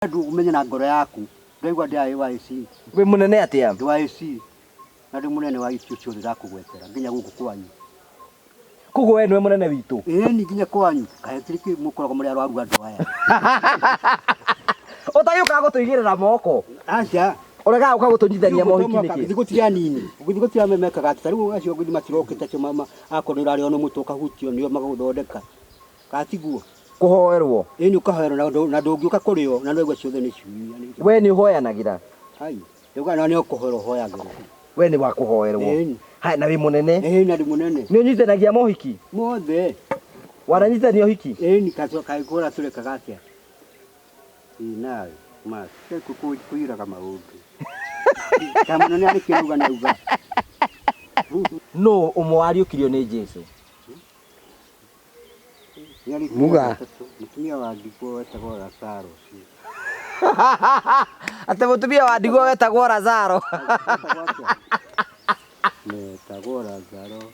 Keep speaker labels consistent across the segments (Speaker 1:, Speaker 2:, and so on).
Speaker 1: Andũ ũmenye na ngoro yaku ndaigua ndĩ AYC.
Speaker 2: Wĩ mũnene atĩa?
Speaker 1: Ndĩ wa AC na ndĩ mũnene wa itio ciothe ndakũgwetera nginya gũkũ kwanyu.
Speaker 2: Koguo we nĩwe mũnene witũ?
Speaker 1: Ĩni nginya kwanyu. Kaĩ hatirĩ kĩ mũkoragwo mũrĩ arwaru andũ aya.
Speaker 2: Ũtagĩũkaga gũtũigĩrĩra moko?
Speaker 1: Aca.
Speaker 2: Ũregaga gũka gũtũnyitithania mohiki nĩkĩ?
Speaker 1: Githĩ gũtirĩ anini? Githĩ gũtirĩ amwe mekaga atĩ ta rĩu acio githĩ matirokĩte acio akorwo nĩ ũrarĩo nĩ mũtwe ũkahutio nĩo magagũthondeka. Kana tiguo?
Speaker 2: Kũhoerwo.
Speaker 1: Ĩni ũkahoerwo na ndũ- na ndũngĩũka kũrĩ o na ndwaigua ciothe nĩ ciumia. nĩ-
Speaker 2: We nĩ ũhoyanagĩra?
Speaker 1: Hai. Ndauga na nĩ kũhoerwo hoyagĩrwo.
Speaker 2: We nĩ wa kũhoerwo.
Speaker 1: Ĩni.
Speaker 2: Haya na wĩ mũnene?
Speaker 1: Ĩni na ndĩ mũnene.
Speaker 2: Nĩ ũnyitithanagia mohiki?
Speaker 1: Mothe.
Speaker 2: Wananyitithania ũhiki?
Speaker 1: Ĩni kaĩ kũra tũrekaga atĩa? Ĩ nawe ma kũiraga maũndũ. Kamũnene arĩ kĩrauga nĩ auga.
Speaker 2: Nũ ũmwe wariũkirio nĩ Jesu?
Speaker 1: Muga. Mũtumia wa ndigwa wetagwo Lazaro ũcio.
Speaker 2: Atĩ mũtumia wa ndigwa wetagwo Lazaro.
Speaker 1: Wetagwo atĩa? Metagwo Lazaro.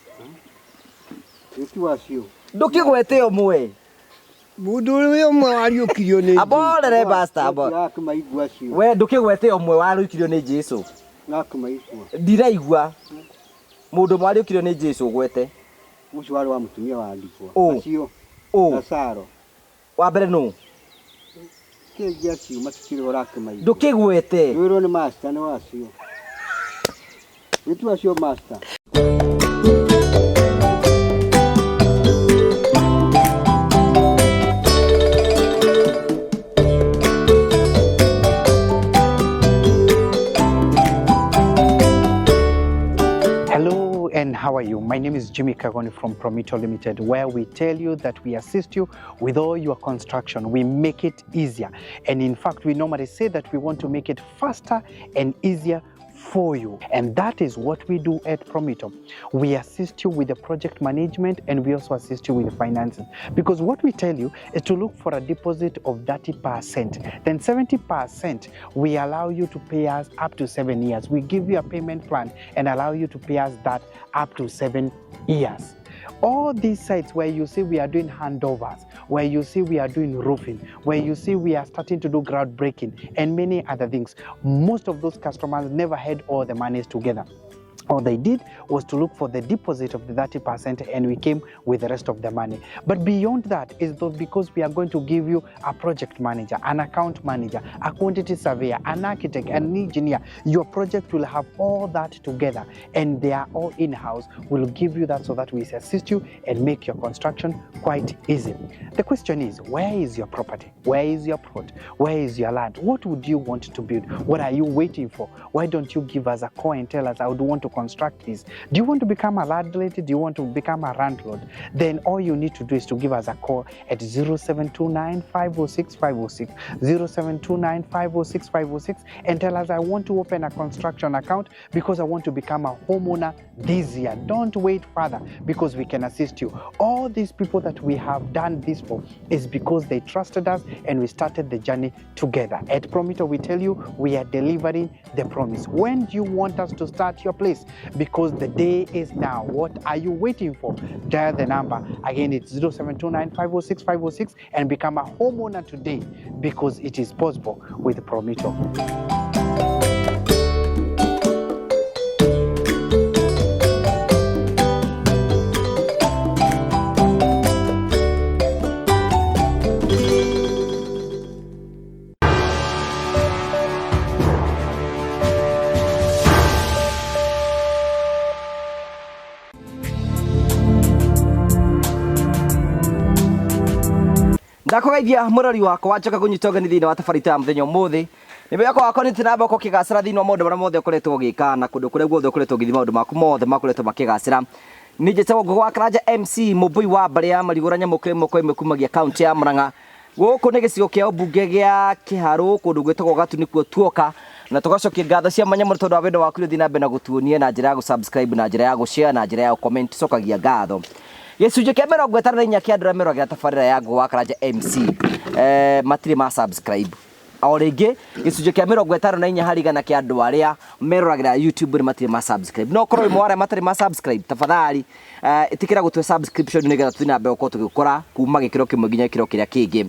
Speaker 1: Ĩ ti wacio.
Speaker 2: Ndũkĩgwete ũmwe.
Speaker 3: Mũndũ ũrĩa ũmwe wariũkirio nĩ
Speaker 2: Amborere pastor abo.
Speaker 1: Akĩmaigua acio.
Speaker 2: We ndũkĩgwete ũmwe wariũkirio nĩ Jesu.
Speaker 1: Akĩmaigua.
Speaker 2: Ndiraigua. Mũndũ ũmwe wariũkirio nĩ Jesu ũgwete.
Speaker 1: Ũcio warĩ wa mũtumia wa ndigwa.
Speaker 2: Ũ.
Speaker 1: Acio.
Speaker 2: Ũ.
Speaker 1: Lazaro.
Speaker 2: Wa mbere nũ?
Speaker 1: Kĩngi acio matikĩrĩ ũrakĩmaigua.
Speaker 2: Ndũkĩgwete.
Speaker 1: Wĩrwo nĩ master nĩ wacio. Wĩtu acio master.
Speaker 4: Hello and how are you? My name is Jimmy Kagoni from Promito Limited, where we tell you that we assist you with all your construction. We make it easier. And in fact, we normally say that we want to make it faster and easier for you. And that is what we do at Promito. We assist you with the project management and we also assist you with the finances. Because what we tell you is to look for a deposit of 30%. Then 70% we allow you to pay us up to 7 years. We give you a payment plan and allow you to pay us that up to 7 years. All these sites where you see we are doing handovers, where you see we are doing roofing, where you see we are starting to do groundbreaking and many other things, most of those customers never had all the monies together. All they did was to look for the deposit of the 30% and we came with the rest of the money. But beyond that is though because we are going to give you a project manager, an account manager, a quantity surveyor, an architect, an engineer. Your project will have all that together and they are all in-house. We'll give you that so that we assist you and make your construction quite easy. The question is, where is your property? Where is your plot? Where is your land? What would you want to build? What are you waiting for? Why don't you give us a call and tell us, I would want to construct this? Do you want to become a landlady? Do you want to become a landlord? Then all you need to do is to give us a call at 0729 506 506, 0729 506 506, and tell us, I want to open a construction account because I want to become a homeowner this year. Don't wait further because we can assist you. All these people that we have done this for is because they trusted us and we started the journey together. At Promito, we tell you we are delivering the promise. When do you want us to start your place? Because the day is now. What are you waiting for? Dial the number. Again, it's 0729 506 506 and become a homeowner today because it is possible with Promito.
Speaker 2: Ndakũgeithia mũrori wakwa njoka kũnyita ũgeni thĩinĩ wa tabarĩra ya mũthenya ũmũthĩ nĩ mwĩhoko wakwa nĩ tĩnamba ũkorwo ũkĩgacĩra thĩinĩ wa maũndũ marĩa mothe ũkoretwo ũgĩka na kũndũ kũrĩa guothe ũkoretwo ũgĩthiĩ maũndũ maku mothe makoretwo makĩgacĩra. Niĩ njĩtagwo Ngũgĩ wa Karanja MC mũmbũi wa mbarĩ ya Marigũra nyamũ ĩmwe kwa ĩmwe kumagia kaũntĩ ya Murang'a. Gũkũ nĩ gĩcigo kĩa ũmbunge gĩa Kĩharũ kũndũ gwĩtagwo Gatu nĩkuo tuoka na tũgacokia ngatho cia mwanya mũno tondũ wa wendo waku ũrĩa ũthiĩ na mbere na gũtuonia na njĩra ya gũ-subscribe na njĩra ya gũ-share na njĩra ya gũ-comment cokagia ngatho. Gĩcunjĩ kĩa 54 kĩa andũ arĩa meroragĩra tabarĩra ya Ngũgĩ wa Karanja MC matirĩ ma subscribe. O rĩngĩ gĩcunjĩ kĩa 54 harĩ igana kĩa andũ arĩa meroragĩra YouTube nĩ matirĩ ma subscribe. No ũkorwo wĩ ũmwe wa arĩa matarĩ ma subscribe, tafadhali ĩtĩkĩra gũtue subscription nĩgetha tũthiĩ na mbere gũkorwo tũgĩkũra kuma gĩkĩro kĩmwe nginya gĩkĩro kĩrĩa kĩngĩ.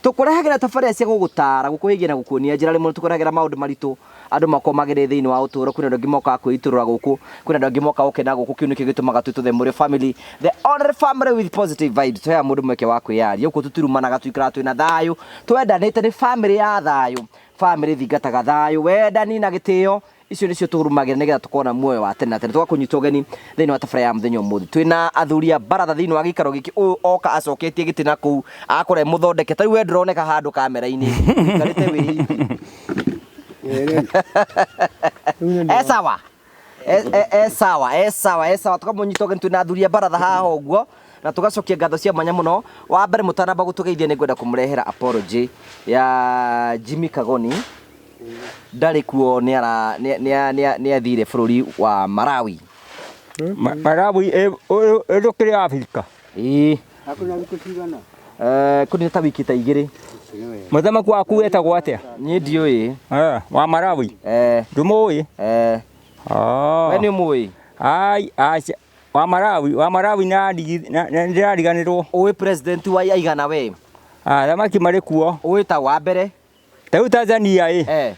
Speaker 2: Tũkũrehagĩra tabarĩra cia gũgũtara, gũkũhĩgia na gũkuonia njĩra. Rĩmwe tũkũrehagĩra maũndũ maritũ andũ makorwo magerere thĩinĩ wa ũtũũro. Kwĩna andũ angĩ mokaga kwĩitũrũra gũkũ, kwĩna andũ angĩ mokaga gũkena gũkũ. Kĩu nĩkĩo gĩtũmaga twĩtwo the Mũrĩo family, the only family with positive vibes. Tũheaga mũndũ mweke wa kwĩyaria gũkũ, tũtirumanaga, tũikaraga twĩna thayũ, twendanĩte. Nĩ family ya thayũ, family thingataga thayũ, wendani na gĩtĩo. Icio nĩcio tũrũmagĩrĩra nĩgetha tũkorwo na muoyo wa tene na tene. Tũgakũnyita ũgeni thĩinĩ wa tabarĩra ya mũthenya ũmũthĩ. Twĩna athuri a baratha thĩinĩ wa gĩikaro gĩkĩ. Ũyũ oka acoketie gĩtĩ na kũu akora mũthondeke. Ta rĩu we ndũroneka handũ kamera-inĩ, ũikarĩte wĩ hiki. E sawa, e sawa, e sawa, e sawa. Tũkamũnyita ũgeni, twĩna athuri a baratha haha ũguo, na tũgacokia ngatho cia mwanya mũno. Wa mbere, mũtanamba gũtũgeithia, nĩ ngwenda kũmũrehera apology ya Jimmy Kagoni. Ndarĩ kuo, nĩ athire bũrũri wa Malawi.
Speaker 5: Malawi ĩndũkĩrĩ Afrika?
Speaker 2: Ĩĩ.
Speaker 1: Hakuna thikũ cigana?
Speaker 2: Kũnĩ ta wiki ta 2.
Speaker 5: Mũthamaki waku wetagwo atĩa?
Speaker 2: Niĩ ndiũĩ.
Speaker 5: Wa Malawi?
Speaker 2: Eh.
Speaker 5: Ndũmũĩ?
Speaker 2: Eh. We nĩ ũmũĩ?
Speaker 5: Ai, aca. Wa Malawi, wa Malawi ndĩrariganĩrwo.
Speaker 2: Ũĩ president wa aigana we?
Speaker 5: Athamaki marĩ kuo.
Speaker 2: Ũĩ ta wa mbere?
Speaker 5: Ta rĩu Tanzania ĩ.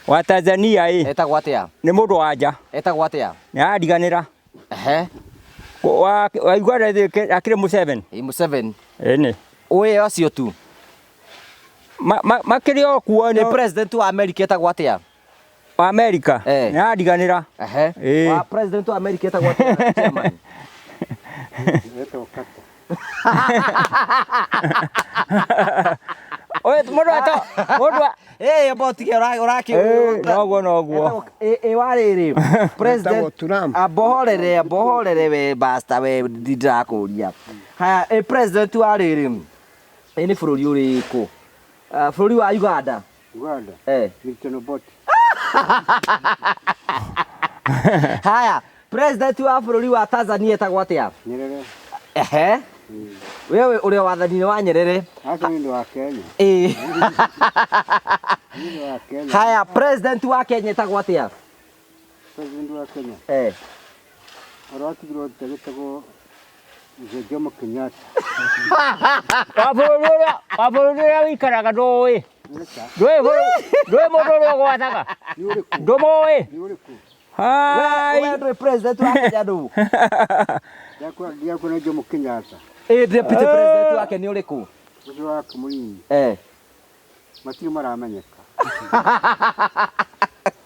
Speaker 5: Wa Tanzania ĩ.
Speaker 2: Etagwo atĩa?
Speaker 5: Nĩ mũndũ wa nja.
Speaker 2: Etagwo atĩa?
Speaker 5: Nĩarariganĩra.
Speaker 2: Ehe.
Speaker 5: Wa Uganda akĩrĩ Museveni.
Speaker 2: Ĩ, Museveni.
Speaker 5: Ĩni.
Speaker 2: Ũĩ acio tu?
Speaker 5: Makĩrĩ o kuo.
Speaker 2: Nĩ president wa America etagwo atĩa?
Speaker 5: Wa America?
Speaker 2: Eh.
Speaker 5: Nĩarariganĩra.
Speaker 2: Ehe.
Speaker 5: Ĩĩ.
Speaker 2: Wa president wa America etagwo atĩa, chairman?
Speaker 1: Etagwo Carter.
Speaker 5: Ũyũ mũndũ eto mũndũ
Speaker 2: Eh, amba ũtige ũraki.
Speaker 5: Ĩĩ, noguo noguo.
Speaker 2: Ĩ wa rĩrĩ president
Speaker 3: Etagwo Trump.
Speaker 2: Ambohorere, ambohorere we basta, we ndĩrakũria. Haya, ĩ president wa rĩrĩ, ĩ nĩ bũrũri ũrĩkũ? Ah, bũrũri wa Uganda.
Speaker 1: Uganda.
Speaker 2: Eh.
Speaker 1: Milton Obote.
Speaker 2: Haya, president wa bũrũri wa Tanzania etagwo atĩa?
Speaker 1: Nyerere.
Speaker 2: Ehe. Wewe ũrĩa wathani-inĩ wa Nyerere.
Speaker 1: Aca nĩ ũndũ wa Kenya.
Speaker 2: Ĩ.
Speaker 1: Nĩ ũndũ wa Kenya.
Speaker 2: Haya, president wa Kenya etagwo atĩa?
Speaker 1: President wa Kenya.
Speaker 2: Eh.
Speaker 1: Ũrĩa watigirwo gĩtagwo Mzee Jomo Kenyatta.
Speaker 5: Wa bũrũri ũrĩa wa bũrũri ũrĩa wĩikaraga ndũĩ. Ndũĩ ndũĩ mũndũ ũrĩa ũgwathaga.
Speaker 1: Nĩ ũrĩkũ?
Speaker 5: Ndũmũĩ.
Speaker 1: Nĩ ũrĩkũ?
Speaker 5: Hai.
Speaker 2: We ndũĩ president wa Kenya ndũ?
Speaker 1: Ndiakuona Jomo Kenyatta.
Speaker 2: Ĩ deputy president wake nĩ ũrĩkũ?
Speaker 1: Ũcio wake mũnini.
Speaker 2: Eh.
Speaker 1: Matirĩ maramenyeka.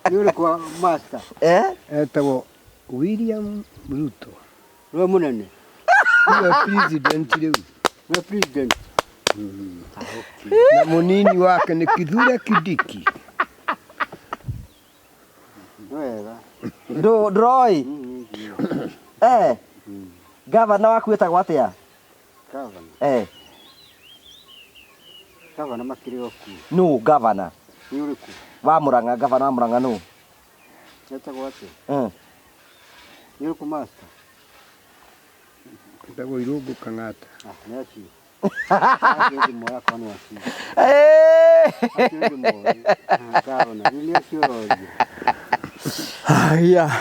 Speaker 1: Nĩ ũrĩkũ wa master?
Speaker 2: Eh?
Speaker 3: Etagwo William Ruto.
Speaker 1: Nĩwe mũnene.
Speaker 3: Nĩwe president rĩu.
Speaker 1: Nĩwe president.
Speaker 3: Na mũnini wake nĩ Kithure Kindiki.
Speaker 1: Nĩ wega.
Speaker 2: Ndũroĩ? Eh. Gavana waku etagwo atĩa?
Speaker 1: Gavana.
Speaker 2: Eh.
Speaker 1: Gavana makĩrĩ o kuo.
Speaker 2: Nũ gavana?
Speaker 1: Nĩ ũrĩkũ?
Speaker 2: Wa Murang'a, gavana wa Murang'a nũ?
Speaker 1: Etagwo atĩa?
Speaker 2: Eh.
Speaker 1: Nĩ ũrĩkũ master?
Speaker 3: Etagwo Irũngũ Kang'ata.
Speaker 1: Ah, nĩ acio. Acio ndĩmoĩ akorwo nĩ acio.
Speaker 2: Eh.
Speaker 1: Acio ndĩmoĩ. Gavana, nĩ acio ũroria.
Speaker 5: Haya.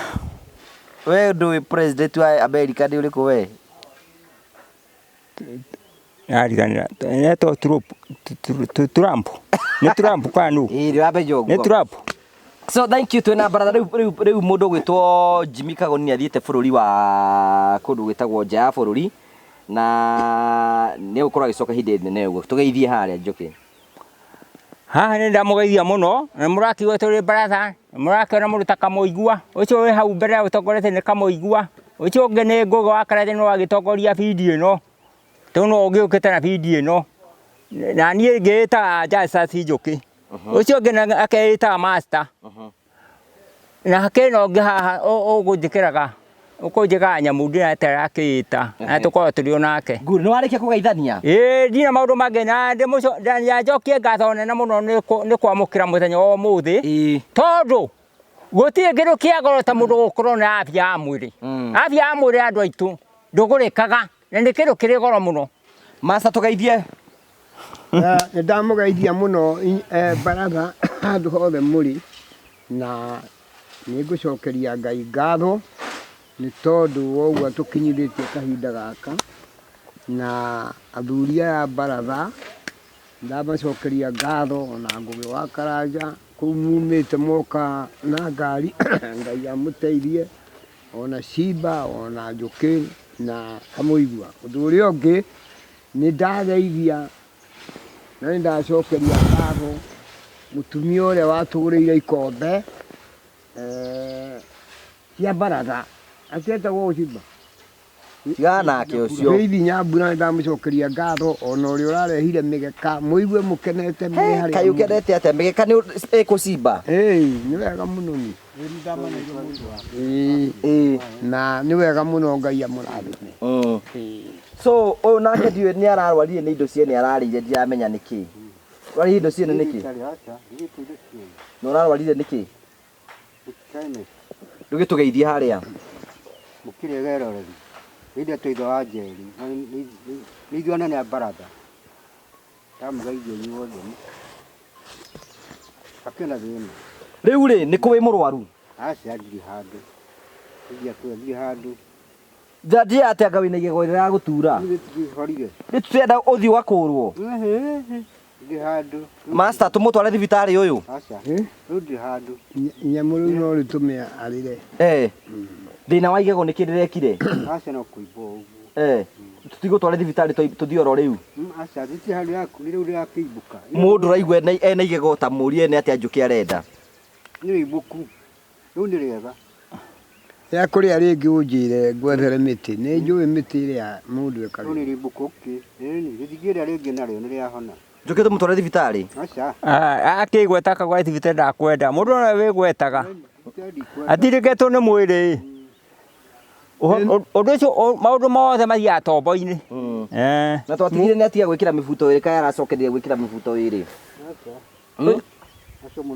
Speaker 2: We ndũĩ president wa America nĩ ũrĩkũ we?
Speaker 5: Nĩariganĩra. Etwo Trump. Trump. Nĩ Trump kana nũ?
Speaker 2: Ĩ ndĩramenya
Speaker 5: Nĩ
Speaker 2: ũguo.
Speaker 5: Trump.
Speaker 2: So thank you, twĩna baratha rĩu rĩu rĩu mũndũ ũgwĩtwo Jimmy Kagoni nĩ athiĩte bũrũri wa kũndũ gwĩtagwo nja ya bũrũri, na nĩ egũkorwo agĩcoka ihinda inene ũguo. Tũgeithie harĩa Njũkĩ.
Speaker 5: Haha nĩ ndamũgeithia mũno, na mũrakiuga tũrĩ baratha, mũrakĩona mũndũ ta Kamũigua, ũcio wĩ hau mbere ũtongoretie nĩ Kamũigua, ũcio ũngĩ nĩ Ngũgĩ wa Karanja nĩwe wagĩtongoria bindiũ ĩno, tondũ nĩwe ũgĩũkĩte na bindiũ ĩno, na niĩ ngĩĩtaga Justus Njũkĩ, ũcio ũngĩ akeĩtaga master, na hakĩrĩ na ũngĩ haha ũgũnjĩkĩraga, ũkũnjĩkaga nyamũ ndĩretera akĩĩta, na tũkoragwo tũrĩ o nake.
Speaker 2: Good, nĩ warĩkia kũgeithania?
Speaker 5: Ĩĩ ndirĩ maũndũ mangĩ na njokie ngatho nene mũno nĩ kwamũkĩra mũthenya wa ũmũthĩ.
Speaker 2: Ĩĩ.
Speaker 5: Tondũ gũtirĩ kĩndũ kĩa goro ta mũndũ gũkorwo na afya ya mwĩrĩ. Afya ya mwĩrĩ andũ aitũ ndũgũrĩkaga na nĩ kĩndũ kĩrĩ goro mũno.
Speaker 2: Master, tũgeithie.
Speaker 3: Nĩ ndamũgeithia mũno baratha handũ hothe mũrĩ, na nĩ ngũcokeria Ngai ngatho nĩ tondũ wa ũguo tũkinyithĩtie kahinda gaka, na athuri aya baratha Ndamacokeria ngatho ona Ngũgĩ wa Karanja kũu mumĩte mwoka na ngari Ngai amũteithie ona Simba ona Njũkĩ na Kamũigua. Ũndũ ũrĩa ũngĩ nĩ ndageithia na nĩ ndacokeria ngatho mũtumia ũrĩa watũgũrĩire ikombe cia baratha atĩ etagwo ũ Simba?
Speaker 2: Tigana nake ũcio.
Speaker 3: Faith Nyambura nĩ ndamũcokeria ngatho ona ũrĩa ũrarehire mĩgeka mũigue mũkenete mwĩ harĩa
Speaker 2: Kaĩ
Speaker 3: mũrĩ.
Speaker 2: ũkenete atĩa mĩgeka nĩ ĩkũcimba?
Speaker 3: Ĩĩ nĩ wega mũno ni. Ĩĩ
Speaker 2: Ĩĩ.
Speaker 3: na nĩ wega mũno Ngai amũrathime.
Speaker 2: So ũyũ nake ndiũĩ nĩ ararwarire nĩ indo ciene ararĩire ndiramenya nĩkĩ. Ũrarĩire indo ciene nĩkĩ? Na ũrarwarire nĩkĩ? Ndũgĩtũgeithie harĩa.
Speaker 1: Mũkĩrĩ eroreri nĩ ithe wa Njeri na nĩ ithuĩ anene a baratha ndamũgeithia inyuothe hakĩrĩ na thĩna.
Speaker 2: Rĩu rĩ nĩ kũ wĩ mũrwaru?
Speaker 1: Aca ndirĩ handũ ndirĩ handũ.
Speaker 2: Njanjia atĩa anga wĩna igego rĩragũtura?
Speaker 1: Nĩrĩtigĩhorire.
Speaker 2: Rĩu tũrenda ũthiĩ ũgakũrwo.
Speaker 1: Ndirĩ handũ.
Speaker 2: Master tũmũtware thibitarĩ ũyũ.
Speaker 1: Aca rĩu ndirĩ handũ.
Speaker 3: Inyamũ rĩu no rĩtũme arĩre.
Speaker 2: Eh. Thĩna wa igego nĩkĩ rĩrekire?
Speaker 1: Aca no kũimba ũguo.
Speaker 2: Eh. Tũtigũtware thibitarĩ tũthiĩ oro rĩu.
Speaker 1: Aca rĩtirĩ handũ rĩu rĩrakĩimbũka.
Speaker 2: Mũndũ ũraigua ena igego ta mũrie nĩ atĩa Njũkĩ arenda.
Speaker 1: Nĩ rĩimbũku. Rĩu nĩ rĩega.
Speaker 3: Rĩa kũrĩa rĩngĩ ũnjĩre ngwethere mĩtĩ. Nĩ njũĩ mĩtĩ ĩrĩa mũndũ
Speaker 1: Rĩu
Speaker 3: ekagĩra.
Speaker 1: nĩ rĩimbũku okay. Ĩni rĩthingĩ rĩrĩa rĩngĩ narĩo nĩ rĩahona.
Speaker 2: Njũkĩ tũmũtware thibitarĩ?
Speaker 1: Aca.
Speaker 5: Akĩgweta akagwa thibitarĩ ndakwenda. Mũndũ ũrĩa wĩgwetaga atirĩkĩtwo nĩ mwĩrĩ. Ũndũ ũcio maũndũ mothe mathiaga tombo-inĩ.
Speaker 2: Na twatigire nĩ atiga gwĩkĩra mĩbuto ĩrĩ kaĩ aracokereria gwĩkĩra mĩbuto ĩrĩ.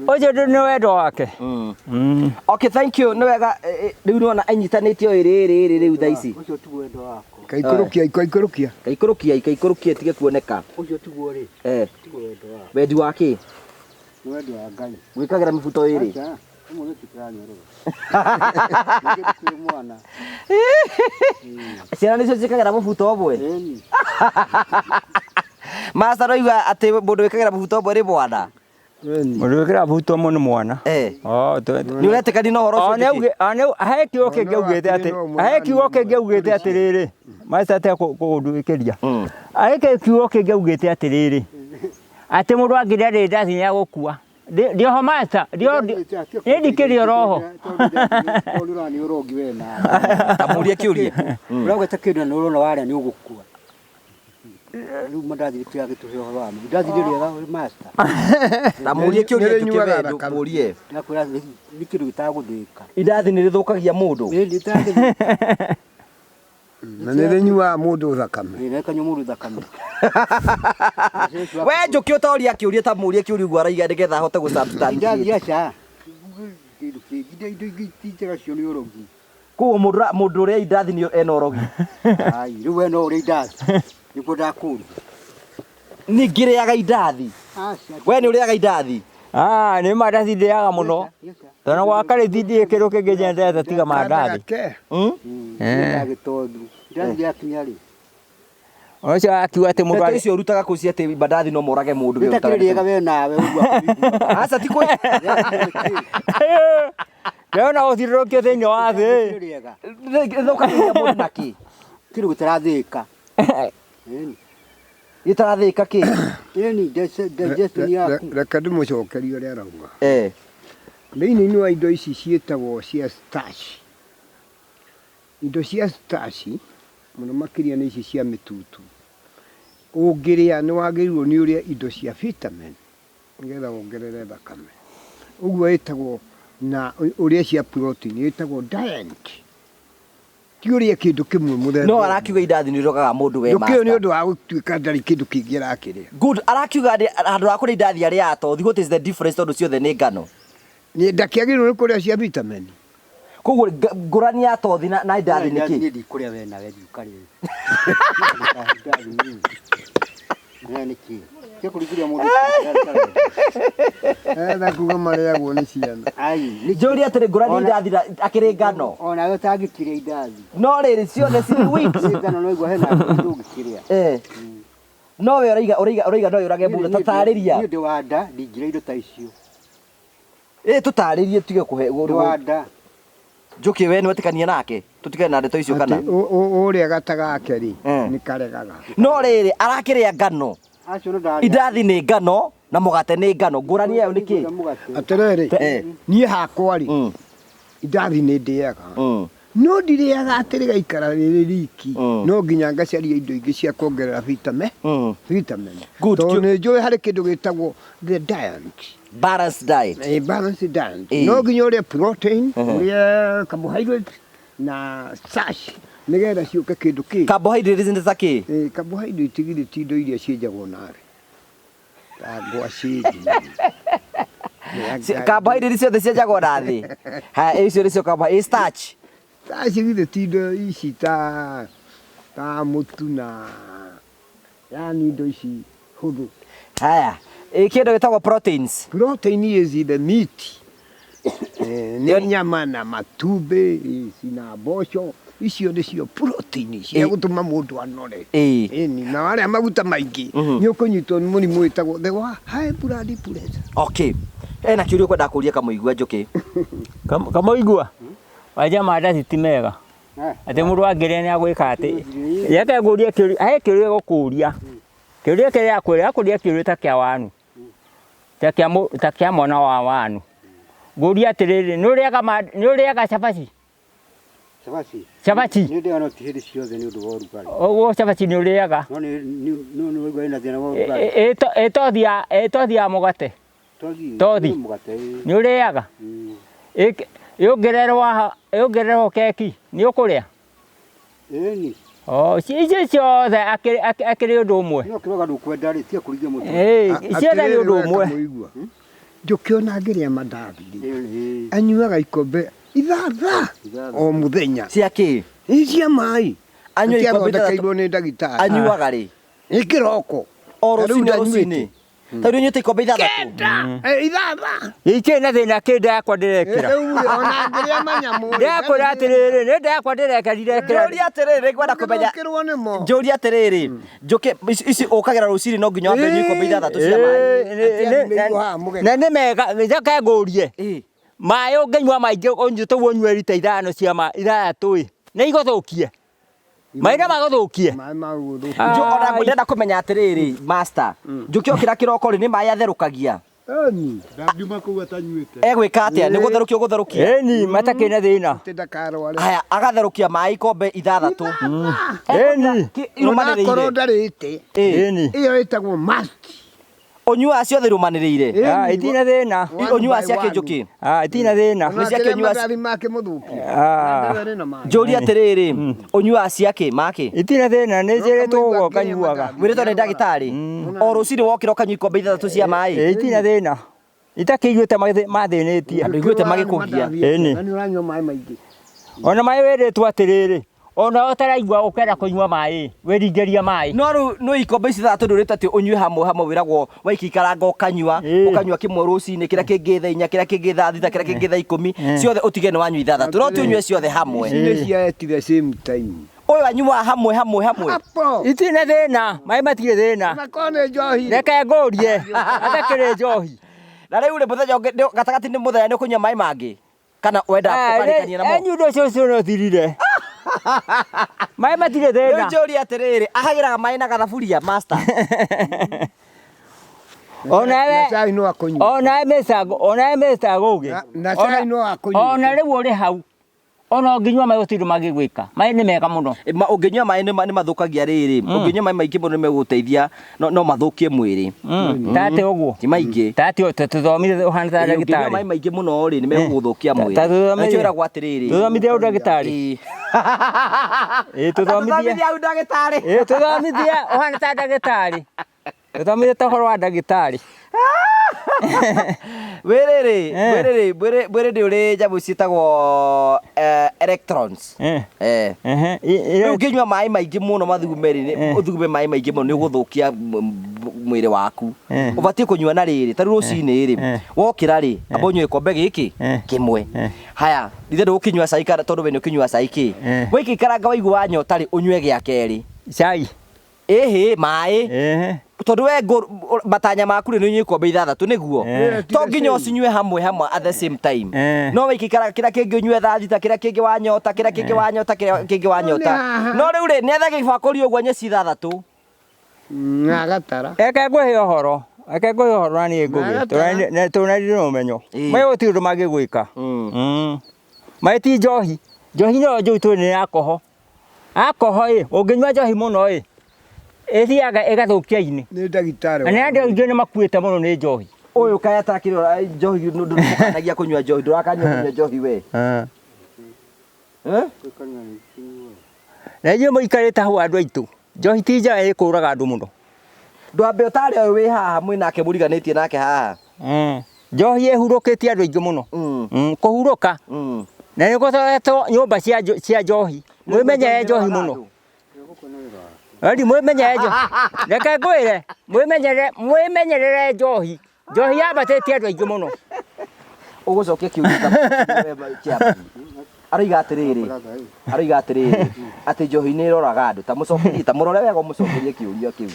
Speaker 5: Ũcio nĩ wendo wake.
Speaker 2: Okay, thank you. Nĩ wega rĩu nĩwona anyitanĩtio ĩrĩ ĩrĩ ĩrĩ rĩu thaa ici.
Speaker 1: Ũcio tiguo wendo wakwa.
Speaker 3: Kaikũrũkia kaikũrũkia.
Speaker 2: Kaikũrũkia kaikũrũkia tige kuoneka.
Speaker 1: Ũcio tiguo rĩ. Tiguo wendo wakwa.
Speaker 2: Wendi wa kĩ?
Speaker 1: Nĩ wendi wa Ngai.
Speaker 2: Gwĩkagĩra mĩbuto ĩrĩ.
Speaker 1: Aca. Ũmũthĩ tũtiranyorora. Ningĩ ndikĩrĩ mwana.
Speaker 2: Ciana nĩcio ciĩkagĩra mũbuto ũmwe?
Speaker 1: Ĩni.
Speaker 2: Master ũraigua atĩ mũndũ wĩkagĩra mũbuto ũmwe nĩ mwana?
Speaker 5: Mũndũ wĩkĩraga mũbuto ũmwe nĩ mwana.
Speaker 2: Nĩ ũretĩkania na ũhoro ũcio Njũkĩ?
Speaker 5: He kiugo kĩngĩ augĩte atĩ he kiugo kĩngĩ augĩte atĩrĩrĩ Master atige kũnduĩkĩria. He kiugo kĩngĩ augĩte atĩrĩrĩ atĩ mũndũ angĩrĩa rĩndathi nĩ egũkua. Ndioho Master, niĩ ndikĩrĩ oroho.
Speaker 1: Tondũ nĩ ũrogi we nawe.
Speaker 2: Ta mũrie kĩũria.
Speaker 1: Ũragweta kĩndũ na nĩ ũrona warĩa nĩ ũgũkua. Rĩu mandathi gĩtiragĩtũhe ũhoro wa ma. Indathi nĩ rĩega master.
Speaker 2: Ta mũrie kĩũria Njũkĩ we mũrie.
Speaker 1: Ndakwĩra nĩ kĩndũ gĩtagũthĩĩka.
Speaker 2: Indathi nĩ rĩthũkagia mũndũ.
Speaker 1: Nĩ rĩtagũthĩĩka.
Speaker 3: Na nĩ rĩnyuaga mũndũ thakame.
Speaker 1: Nĩ rĩkanyua mũndũ thakame.
Speaker 2: We Njũkĩ ũtoria kĩũria ta mũrie kĩũria ũguo araiga nĩgetha ahote gũ substantiate.
Speaker 1: Indathi aca. Kĩndũ kĩngĩ indo ingĩ ti njega cio nĩ ũrogi.
Speaker 2: Koguo mũndũ ũrĩa indathi nĩ ena ũrogi.
Speaker 1: Ai, rĩu we no ũrĩe indathi. Nĩguo ndakũria.
Speaker 2: Niĩ ngĩrĩaga indathi. We nĩ ũrĩaga indathi?
Speaker 5: Nĩ mandathi ndĩaga mũno. Tondũ gwa karĩthi ndirĩ kĩndũ kĩngĩ nyendete tiga mandathi.
Speaker 1: Gĩtondu. Indathi rĩakinya rĩ.
Speaker 5: Ũcio akiuga atĩ mũndũ
Speaker 2: Ndeto icio ũrutaga kũ cia atĩ mandathi no morage mũndũ we
Speaker 1: Nĩ
Speaker 2: ũrutaga
Speaker 1: takĩrĩ rĩega we nawe ũguo.
Speaker 2: Aca ti kũ.
Speaker 5: Ndĩrona gũthiũrũrũkio thĩinĩ wa thĩ.
Speaker 2: Rĩthũkagĩria mũndũ na kĩ?
Speaker 1: Kĩndũ gĩtarathĩĩka.
Speaker 2: Gĩtarathĩĩka kĩ?
Speaker 1: Ĩni digestion yaku.
Speaker 3: Reke ndĩmũcokerie ũrĩa arauga. Thĩinĩ wa indo ici ciĩtagwo cia starch. Indo cia starch mũno makĩria nĩ ici cia mĩtutu. Ũngĩrĩa nĩ wagĩrĩirwo nĩ ũrĩe indo cia vitamin nĩgetha wongerere thakame. Ũguo ĩtagwo na ũrĩe cia protein ĩtagwo diet. Ti ũrĩe kĩndũ kĩmwe mũthemba.
Speaker 2: No arakiuga indathi nĩ ũrogaga mũndũ we
Speaker 3: Ndũkĩũĩ nĩ
Speaker 2: master.
Speaker 3: ũndũ wa gũtuĩka ndarĩ kĩndũ kĩngĩ arakĩrĩa.
Speaker 2: Good, arakiuga handũ ha kũrĩa indathi arĩaga tothi, what is the difference tondũ ciothe nĩ ngano?
Speaker 3: Nĩ ndakĩagĩrĩirwo nĩ kũrĩa cia vitamin.
Speaker 2: Koguo ngũrani ya tothi na indathi nĩ kĩ?
Speaker 1: Niĩ ndikũrĩa we nawe ndiũkarĩe. Indathi niĩ. Nĩ kĩ? Tia kũringĩria mũndũ.
Speaker 3: Etha kuga marĩagwo nĩ ciana.
Speaker 1: Ai,
Speaker 2: Njũrie atĩrĩ ngũrani indathi akĩrĩ ngano.
Speaker 1: Ona we ũtangĩkĩrĩa indathi.
Speaker 2: No rĩrĩ ciothe cirĩ wheat.
Speaker 1: Nĩ ngano no igua hena ndũngĩkĩrĩa.
Speaker 2: No we ũraiga ũraiga ũraiga no yũrage mũndũ tatarĩria.
Speaker 1: Niĩ ndĩ wa nda ndingĩrĩa indo ta icio.
Speaker 2: Ĩ tũtarĩrie tige kũhe
Speaker 1: Ndĩ wa nda.
Speaker 2: Njũkĩ we nĩwetĩkania nake tũtigane na ndeto icio kana
Speaker 3: Atĩ ũ- ũ- ũrĩa gata gake rĩ
Speaker 2: Eh.
Speaker 3: nĩ karegaga.
Speaker 2: no rĩrĩ arakĩrĩa ngano
Speaker 1: Acio no ndarĩa.
Speaker 2: indathi nĩ ngano na mũgate nĩ ngano ngũrani yayo nĩ kĩ
Speaker 1: Mũgate.
Speaker 3: Atĩrĩrĩ,
Speaker 2: Eh.
Speaker 3: niĩ hakwa rĩ
Speaker 2: Mm,
Speaker 3: indathi nĩ ndĩaga
Speaker 2: mm,
Speaker 3: no ndirĩaga atĩ rĩgaikara rĩrĩ riki
Speaker 2: Mm.
Speaker 3: no nginya ngacaria indo ingĩ cia kuongerera vitamin
Speaker 2: mm.
Speaker 3: vitamin
Speaker 2: Good.
Speaker 3: tondũ nĩ njũĩ harĩ kĩndũ gĩtagwo the diet
Speaker 2: Balanced diet.
Speaker 3: Eh, balanced diet
Speaker 2: Eh.
Speaker 3: no nginya ũrĩe protein
Speaker 2: Mhm.
Speaker 3: ũrĩe carbohydrate na starch nĩgetha ciũke kĩndũ kĩ
Speaker 2: Carbohydrates nĩ ta kĩ?
Speaker 3: Eh, carbohydrate githĩ ti indo iria cienjagwo narĩ ta ngwacĩ
Speaker 2: Carbohydrates ciothe cienjagwo na thĩ. Haya icio nĩcio carbohydrates. Starch.
Speaker 3: starch githĩ ti indo ici ta ta mũtu na yani indo ici hũthũ
Speaker 2: Haya. Ĩ kĩndũ gĩtagwo proteins.
Speaker 3: protein is in the meat Eh, nĩ nyama na matumbĩ ici na mboco icio nĩcio protein cia
Speaker 2: Eh.
Speaker 3: gũtũma mũndũ anore
Speaker 2: Ĩ.
Speaker 3: Ĩni, na warĩa maguta maingĩ
Speaker 2: Mhm.
Speaker 3: nĩ ũkũnyitwo nĩ mũrimũ wĩtagwo the wa high blood pressure
Speaker 2: Okay. Ena kĩũria ũkwenda kũria kamũigua Njũkĩ.
Speaker 5: Kamũigua wanja mandathi ti mega
Speaker 1: Eh.
Speaker 5: atĩ mũndũ angĩrĩa nĩ agwĩka atĩ reke ngũrie kĩũria he kĩũria gũkũria kĩũria kĩrĩa akwĩra akũria kĩũria ta kĩa wanu ta kĩa mũ- ta kĩa mwana wa wanu ngũria atĩrĩrĩ nĩ ũrĩaga ma- nĩ ũrĩaga cabaci
Speaker 1: Cabaci.
Speaker 5: Cabaci.
Speaker 1: Nĩ ndĩaga no ti hĩndĩ ciothe nĩ ũndũ wa ũrugarĩ.
Speaker 5: ũguo cabaci nĩ ũrĩaga
Speaker 1: No nĩ nĩ nĩ waigua ĩna thĩna wa
Speaker 5: Ĩ-
Speaker 1: ũrugarĩ.
Speaker 5: ĩ- ĩ- ĩ tothi ya ĩ tothi ya mũgate
Speaker 1: Tothi.
Speaker 5: Tothi.
Speaker 1: Nĩ Mũgate. ĩ.
Speaker 5: nĩ ũrĩaga
Speaker 1: Mm.
Speaker 5: Ĩ- ĩongererwo haha ĩongererwo keki nĩ ũkũrĩa
Speaker 1: Ĩni.
Speaker 5: O, ci- icio ciothe akĩrĩ akĩ- akĩrĩ ũndũ ũmwe
Speaker 1: No kĩroga ndũkwenda rĩ tiga kũrigia mũtwe.
Speaker 5: Ĩ, ciothe nĩ ũndũ ũmwe
Speaker 3: ũmwe njũkĩ ona angĩrĩa mandathi rĩ
Speaker 1: Ĩ, ĩ.
Speaker 3: anyuaga ikombe ithatha
Speaker 1: Ithathatũ.
Speaker 3: o mũthenya
Speaker 2: Cia kĩ?
Speaker 3: Ĩ cia maĩ
Speaker 2: Anyua ikombe ithathatũ.
Speaker 3: athondekeirwo nĩ ndagĩtarĩ
Speaker 2: Anyuaga rĩ?
Speaker 3: nĩ kĩroko
Speaker 2: O
Speaker 3: Na rĩu
Speaker 2: rũcinĩ o
Speaker 3: ndanyuĩte.
Speaker 2: rũcinĩ. Ta rĩu ũnyuĩte ikombe ithathatũ.
Speaker 3: Eh, ithatha
Speaker 5: ikĩrĩ na thĩna kĩ nda yakwa ndĩrekĩra
Speaker 3: rĩu rĩ, ona angĩrĩa manyamũ rĩ,
Speaker 5: ndĩrakwĩra atĩrĩrĩ nĩ nda yakwa ndĩrekerire
Speaker 2: Njũria atĩrĩrĩ ngwenda kũmenya
Speaker 3: ndũngĩthũkĩrwo nĩmo
Speaker 2: njũria atĩrĩrĩ njũkĩ ici ici ũkagĩra rũcinĩ no nginya wambe ũnyue ikombe ithathatũ cia maĩ.
Speaker 3: Atĩ nĩguo haha mũgeka.
Speaker 5: na nĩ mega njoke ngũrie
Speaker 2: Ĩ.
Speaker 5: maĩ ũngĩnyua maingĩ ũnyue ũguo ũnyue rita ithano cia ma ithathatũ ĩ nĩ igũthũkie maĩ no magũthũkie
Speaker 3: maĩ ma gũthũkia
Speaker 2: Njũ ona
Speaker 5: Ai.
Speaker 2: ndĩrenda kũmenya atĩrĩrĩ master njũkĩ okĩra kĩroko rĩ nĩ maĩ atherũkagia
Speaker 3: Ĩni,
Speaker 6: Ndangiuma kũu atanyuĩte.
Speaker 2: egwĩka atĩa nĩ gũtherũkia ũgũtherũkia
Speaker 5: ĩni matakĩrĩ na thĩna
Speaker 3: atĩ ndakarware
Speaker 2: haya agatherũkia maĩ ikombe ithathatũ
Speaker 5: ĩni
Speaker 2: Ki-
Speaker 3: onakorwo
Speaker 2: irũmanĩrĩire
Speaker 3: ndarĩte
Speaker 2: Ĩ.
Speaker 5: ĩni
Speaker 3: ĩyo ĩtagwo must
Speaker 2: ũnyuaga ciothe irũmanĩrĩire
Speaker 5: Ah, itirĩ na thĩna
Speaker 3: One
Speaker 2: ũnyuaga
Speaker 3: by
Speaker 2: cia
Speaker 3: one.
Speaker 2: kĩnjũkĩ
Speaker 5: Ah, itirĩ na thĩna
Speaker 2: Nĩ ciake
Speaker 3: Onakĩrĩa
Speaker 2: ũnyuaga-
Speaker 3: mandathi make mũthũkie
Speaker 5: Ah.
Speaker 3: Mandathi na maĩ.
Speaker 2: njũria atĩrĩrĩ ũnyuaga cia kĩ makĩ
Speaker 5: itirĩ na thĩna nĩ njĩrĩtwo ũguo
Speaker 3: Kamũigua
Speaker 5: nganyuaga
Speaker 3: kĩrĩa
Speaker 2: wĩrĩtwo nĩ ndagĩtarĩ o rũcinĩ wokĩra ũkanyua ikombe ithathatũ cia maĩ
Speaker 5: Ĩ, itirĩ na thĩna itakĩiguĩte mathĩnĩtie
Speaker 2: Andũ iguĩte magĩkũgia.
Speaker 5: Ĩni.
Speaker 3: Na nĩ ũranyua maĩ maingĩ
Speaker 5: ona maĩ wĩrĩtwo atĩrĩrĩ ona ũtaraigua ũkenda kũnyua maĩ wĩringĩria maĩ
Speaker 2: no rĩu no ikombe ici ithathatũ ndũrĩte atĩ ũnyue hamwe hamwe wĩragwo waikiikaranga ũkanyua
Speaker 5: Ĩ.
Speaker 2: ũkanyua kĩmwe rũcinĩ kĩrĩa kĩngĩ thaa inya kĩrĩa kĩngĩ thaa thita kĩrĩa kĩngĩ thaa ikũmi ciothe ũtige nĩ wanyua ithathatũ no ti ũnyue ciothe hamwe
Speaker 3: ici nĩ cia at the same time
Speaker 2: ũyũ anyuaga hamwe hamwe hamwe
Speaker 3: Apo.
Speaker 5: itirĩ na thĩna maĩ matirĩ thĩna
Speaker 3: Onakorwo nĩ njohi
Speaker 5: reke ngũrie atakĩrĩ njohi
Speaker 2: na rĩu rĩ mũthenya ũngĩ gatagatĩ nĩ mũthenya nĩ ũkũnyua maĩ mangĩ kana wenda ũkarĩkania namo
Speaker 5: enyu ũndũ ũcio ũcio nĩ ũthirire maĩ matirĩ
Speaker 2: rĩu
Speaker 5: thĩna
Speaker 2: njũria atĩrĩrĩ ahagĩraga maĩ na gathaburia master
Speaker 5: onawe
Speaker 3: na cai no akũnyue
Speaker 5: onawe mĩcango onawe mĩcango ũgĩ
Speaker 3: Na- na cai no akũnyue
Speaker 5: ona rĩu ũrĩ hau ona ũngĩnyua maĩ gũtirĩ mangĩgwĩka maĩ nĩ mega mũno
Speaker 2: Ĩ, ma- ũngĩnyua maĩ nĩ ma- nĩ mathũkagia rĩrĩ ũngĩnyua maĩ maingĩ mũno nĩ megũgũteithia no no mathũkie mwĩrĩ
Speaker 5: tate ũguo
Speaker 2: ti maingĩ
Speaker 5: tate tũthomire ũhana ta
Speaker 2: Ĩ, ũngĩnyua maĩ
Speaker 5: ndagĩtarĩ
Speaker 2: maingĩ mũno rĩ nĩ megũgũthũkia
Speaker 5: Ta-
Speaker 2: mwĩrĩ
Speaker 5: ta tũthomithie.
Speaker 2: Nĩkĩo wĩragwo atĩrĩrĩ
Speaker 5: tũthomithie ũndagĩtarĩ
Speaker 2: Ĩ.
Speaker 5: Ĩ, tũthomithie.
Speaker 2: Tũthomithie au ndagĩtarĩ
Speaker 5: Ĩ, tũthomithie ũhana ta ndagĩtarĩ tũthomithie ta ũhoro wa ndagĩtarĩ
Speaker 2: wĩrĩrĩ
Speaker 5: Eh.
Speaker 2: mwĩrĩ mwĩrĩ mwĩrĩ nĩ ũrĩ nyamũ ciĩtagwo eh, electrons
Speaker 5: Eh.
Speaker 2: Eh.
Speaker 5: Ehe, ĩ-
Speaker 2: Rĩu
Speaker 5: ĩ-
Speaker 2: ũngĩnyua maĩ maingĩ mũno mathugume rĩ
Speaker 5: Eh.
Speaker 2: ũthugume maĩ maingĩ mũno nĩ ũgũthũkia mwĩrĩ waku
Speaker 5: Eh.
Speaker 2: ũbatiĩ kũnyua na rĩrĩ ta rĩu rũcinĩ rĩ
Speaker 5: Eh.
Speaker 2: wokĩra rĩ amba ũnyue gĩkombe gĩkĩ
Speaker 5: Eh.
Speaker 2: kĩmwe
Speaker 5: Eh.
Speaker 2: haya ithe ndũgũkĩnyua cai kana tondũ we nĩ ũkĩnyua cai kĩ
Speaker 5: Eh.
Speaker 2: waikaikaranga waigua wanyota rĩ ũnyue gĩa kerĩ
Speaker 5: cai
Speaker 2: Ĩhĩ, maĩ.
Speaker 5: Ehe.
Speaker 2: Tondũ we matanya maku rĩ nĩ ũnyue ikombe ithathatũ nĩguo?
Speaker 5: Eh.
Speaker 2: To nginya ũcinyue hamwe hamwe at the same time.
Speaker 5: Eh.
Speaker 2: No wĩikara kĩrĩa kĩngĩ ũnyue thaa thita, kĩrĩa kĩngĩ wanyota, kĩrĩa kĩngĩ wanyota, kĩrĩa kĩngĩ wanyota. No rĩu rĩ, nĩ ethe gĩbakũri ũguo anyue ci ithathatũ.
Speaker 3: Na agatara.
Speaker 5: Reke ngũhe ũhoro. Reke ngũhe ũhoro na niĩ ngũgĩ.
Speaker 3: Agatara.
Speaker 5: Tũrĩ na ũmenyo.
Speaker 2: Ĩĩ.
Speaker 5: Maĩ gũtirĩ ũndũ mangĩgwĩka. Maĩ ti njohi. Njohi nĩyo njũru tũĩ nĩ alcohol. Alcohol ĩ, ũngĩnyua njohi mũno ĩ, ĩthiaga ĩgathũkia ini.
Speaker 3: Nĩ ndagĩtarĩ.
Speaker 5: Na nĩ andũ aingĩ nĩ makuĩte mũno nĩ njohi.
Speaker 2: Ũyũ kaĩ atakĩrora njohi ndũkanagia kũnyua njohi, ndũrakanyua kũnyua njohi we. Eh?
Speaker 5: Na inyuĩ mũikarĩte hau andũ aitũ, njohi ti njega ĩkũraga andũ mũno.
Speaker 2: Ndwambe ũtare ũyũ wĩ haha mwĩ nake mũriganĩtie nake haha.
Speaker 5: Njohi ĩhurũkĩtie andũ aingĩ mũno. Kũhurũka. Na nĩ gũthoretwo nyũmba cia njohi. Mwĩmenyerere njohi mũno. Eri mwĩmenyerere njohi. Reke ngwĩre, mwĩmenyerere, mwĩmenyerere njohi. Njohi yambatĩtie andũ aingĩ mũno.
Speaker 2: Ũgũcokia kĩũria ta chairman. Aroiga atĩrĩrĩ, aroiga atĩrĩrĩ, atĩ njohi nĩ ĩroraga andũ. Ta mũcokerie, ta mũrore wega ũmũcokerie kĩũria kĩu.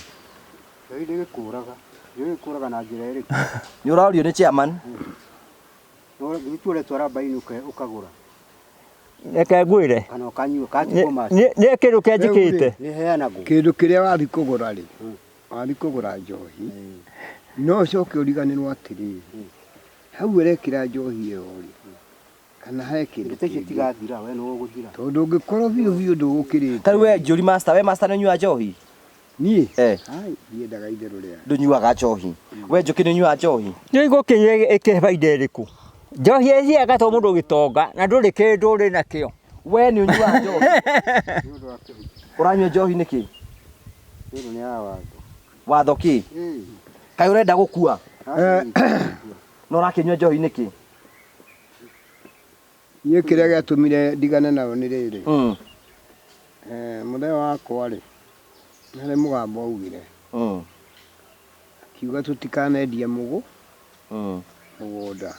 Speaker 1: Njohi ndĩgĩkũraga. Njohi ĩkũraga na njĩra ĩrĩkũ?
Speaker 2: Nĩ ũrorio nĩ chairman.
Speaker 1: No githĩ ũretwara mbaini ũkagũra.
Speaker 5: Reke ngwĩre.
Speaker 1: Kana ũkanyua, kana ti kũmaci.
Speaker 5: Nĩ kĩndũ kĩa njĩkĩte.
Speaker 1: Nĩ heanagwo.
Speaker 3: Kĩndũ kĩrĩa wathiĩ kũgũra rĩ, wathiĩ kũgũra njohi, no ũcoke ũriganĩrwo atĩrĩrĩ, hau ũrekĩra njohi ĩyo rĩ, kana he kĩndũ
Speaker 1: Indo icio
Speaker 3: kĩngĩ.
Speaker 1: itigathira, we nĩwe ũgũthira.
Speaker 3: Tondũ ũngĩkorwo biũ biũ ndũgũkĩrĩte.
Speaker 2: Ta rĩu we Njũri master, we master nĩ ũnyuaga njohi?
Speaker 3: Niĩ?
Speaker 2: Eh.
Speaker 3: Ai, ndiendaga itherũ rĩa.
Speaker 2: Ndũnyuaga njohi. We Njũkĩ nĩ ũnyuaga njohi?
Speaker 5: Nĩ ngũkĩnyua ĩkĩhe baida ĩrĩkũ? Njohi ĩthiaga ĩgatũma mũndũ gĩtonga na ndũrĩ kĩndũ ũrĩ nakĩo.
Speaker 2: We nĩ ũnyuaga njohi? Ũranyua njohi nĩkĩ?
Speaker 1: Nĩ ũndũ nĩ ya watho.
Speaker 2: Watho kĩ? Kaĩ ũrenda gũkua? Na ũrakĩnyua njohi nĩkĩ?
Speaker 3: Niĩ kĩrĩa gĩatũmire ndigane nayo nĩ rĩrĩ. Mũthee wakwa rĩ, harĩ mũgambo augire. Akiuga tũtikanendie mũgũnda.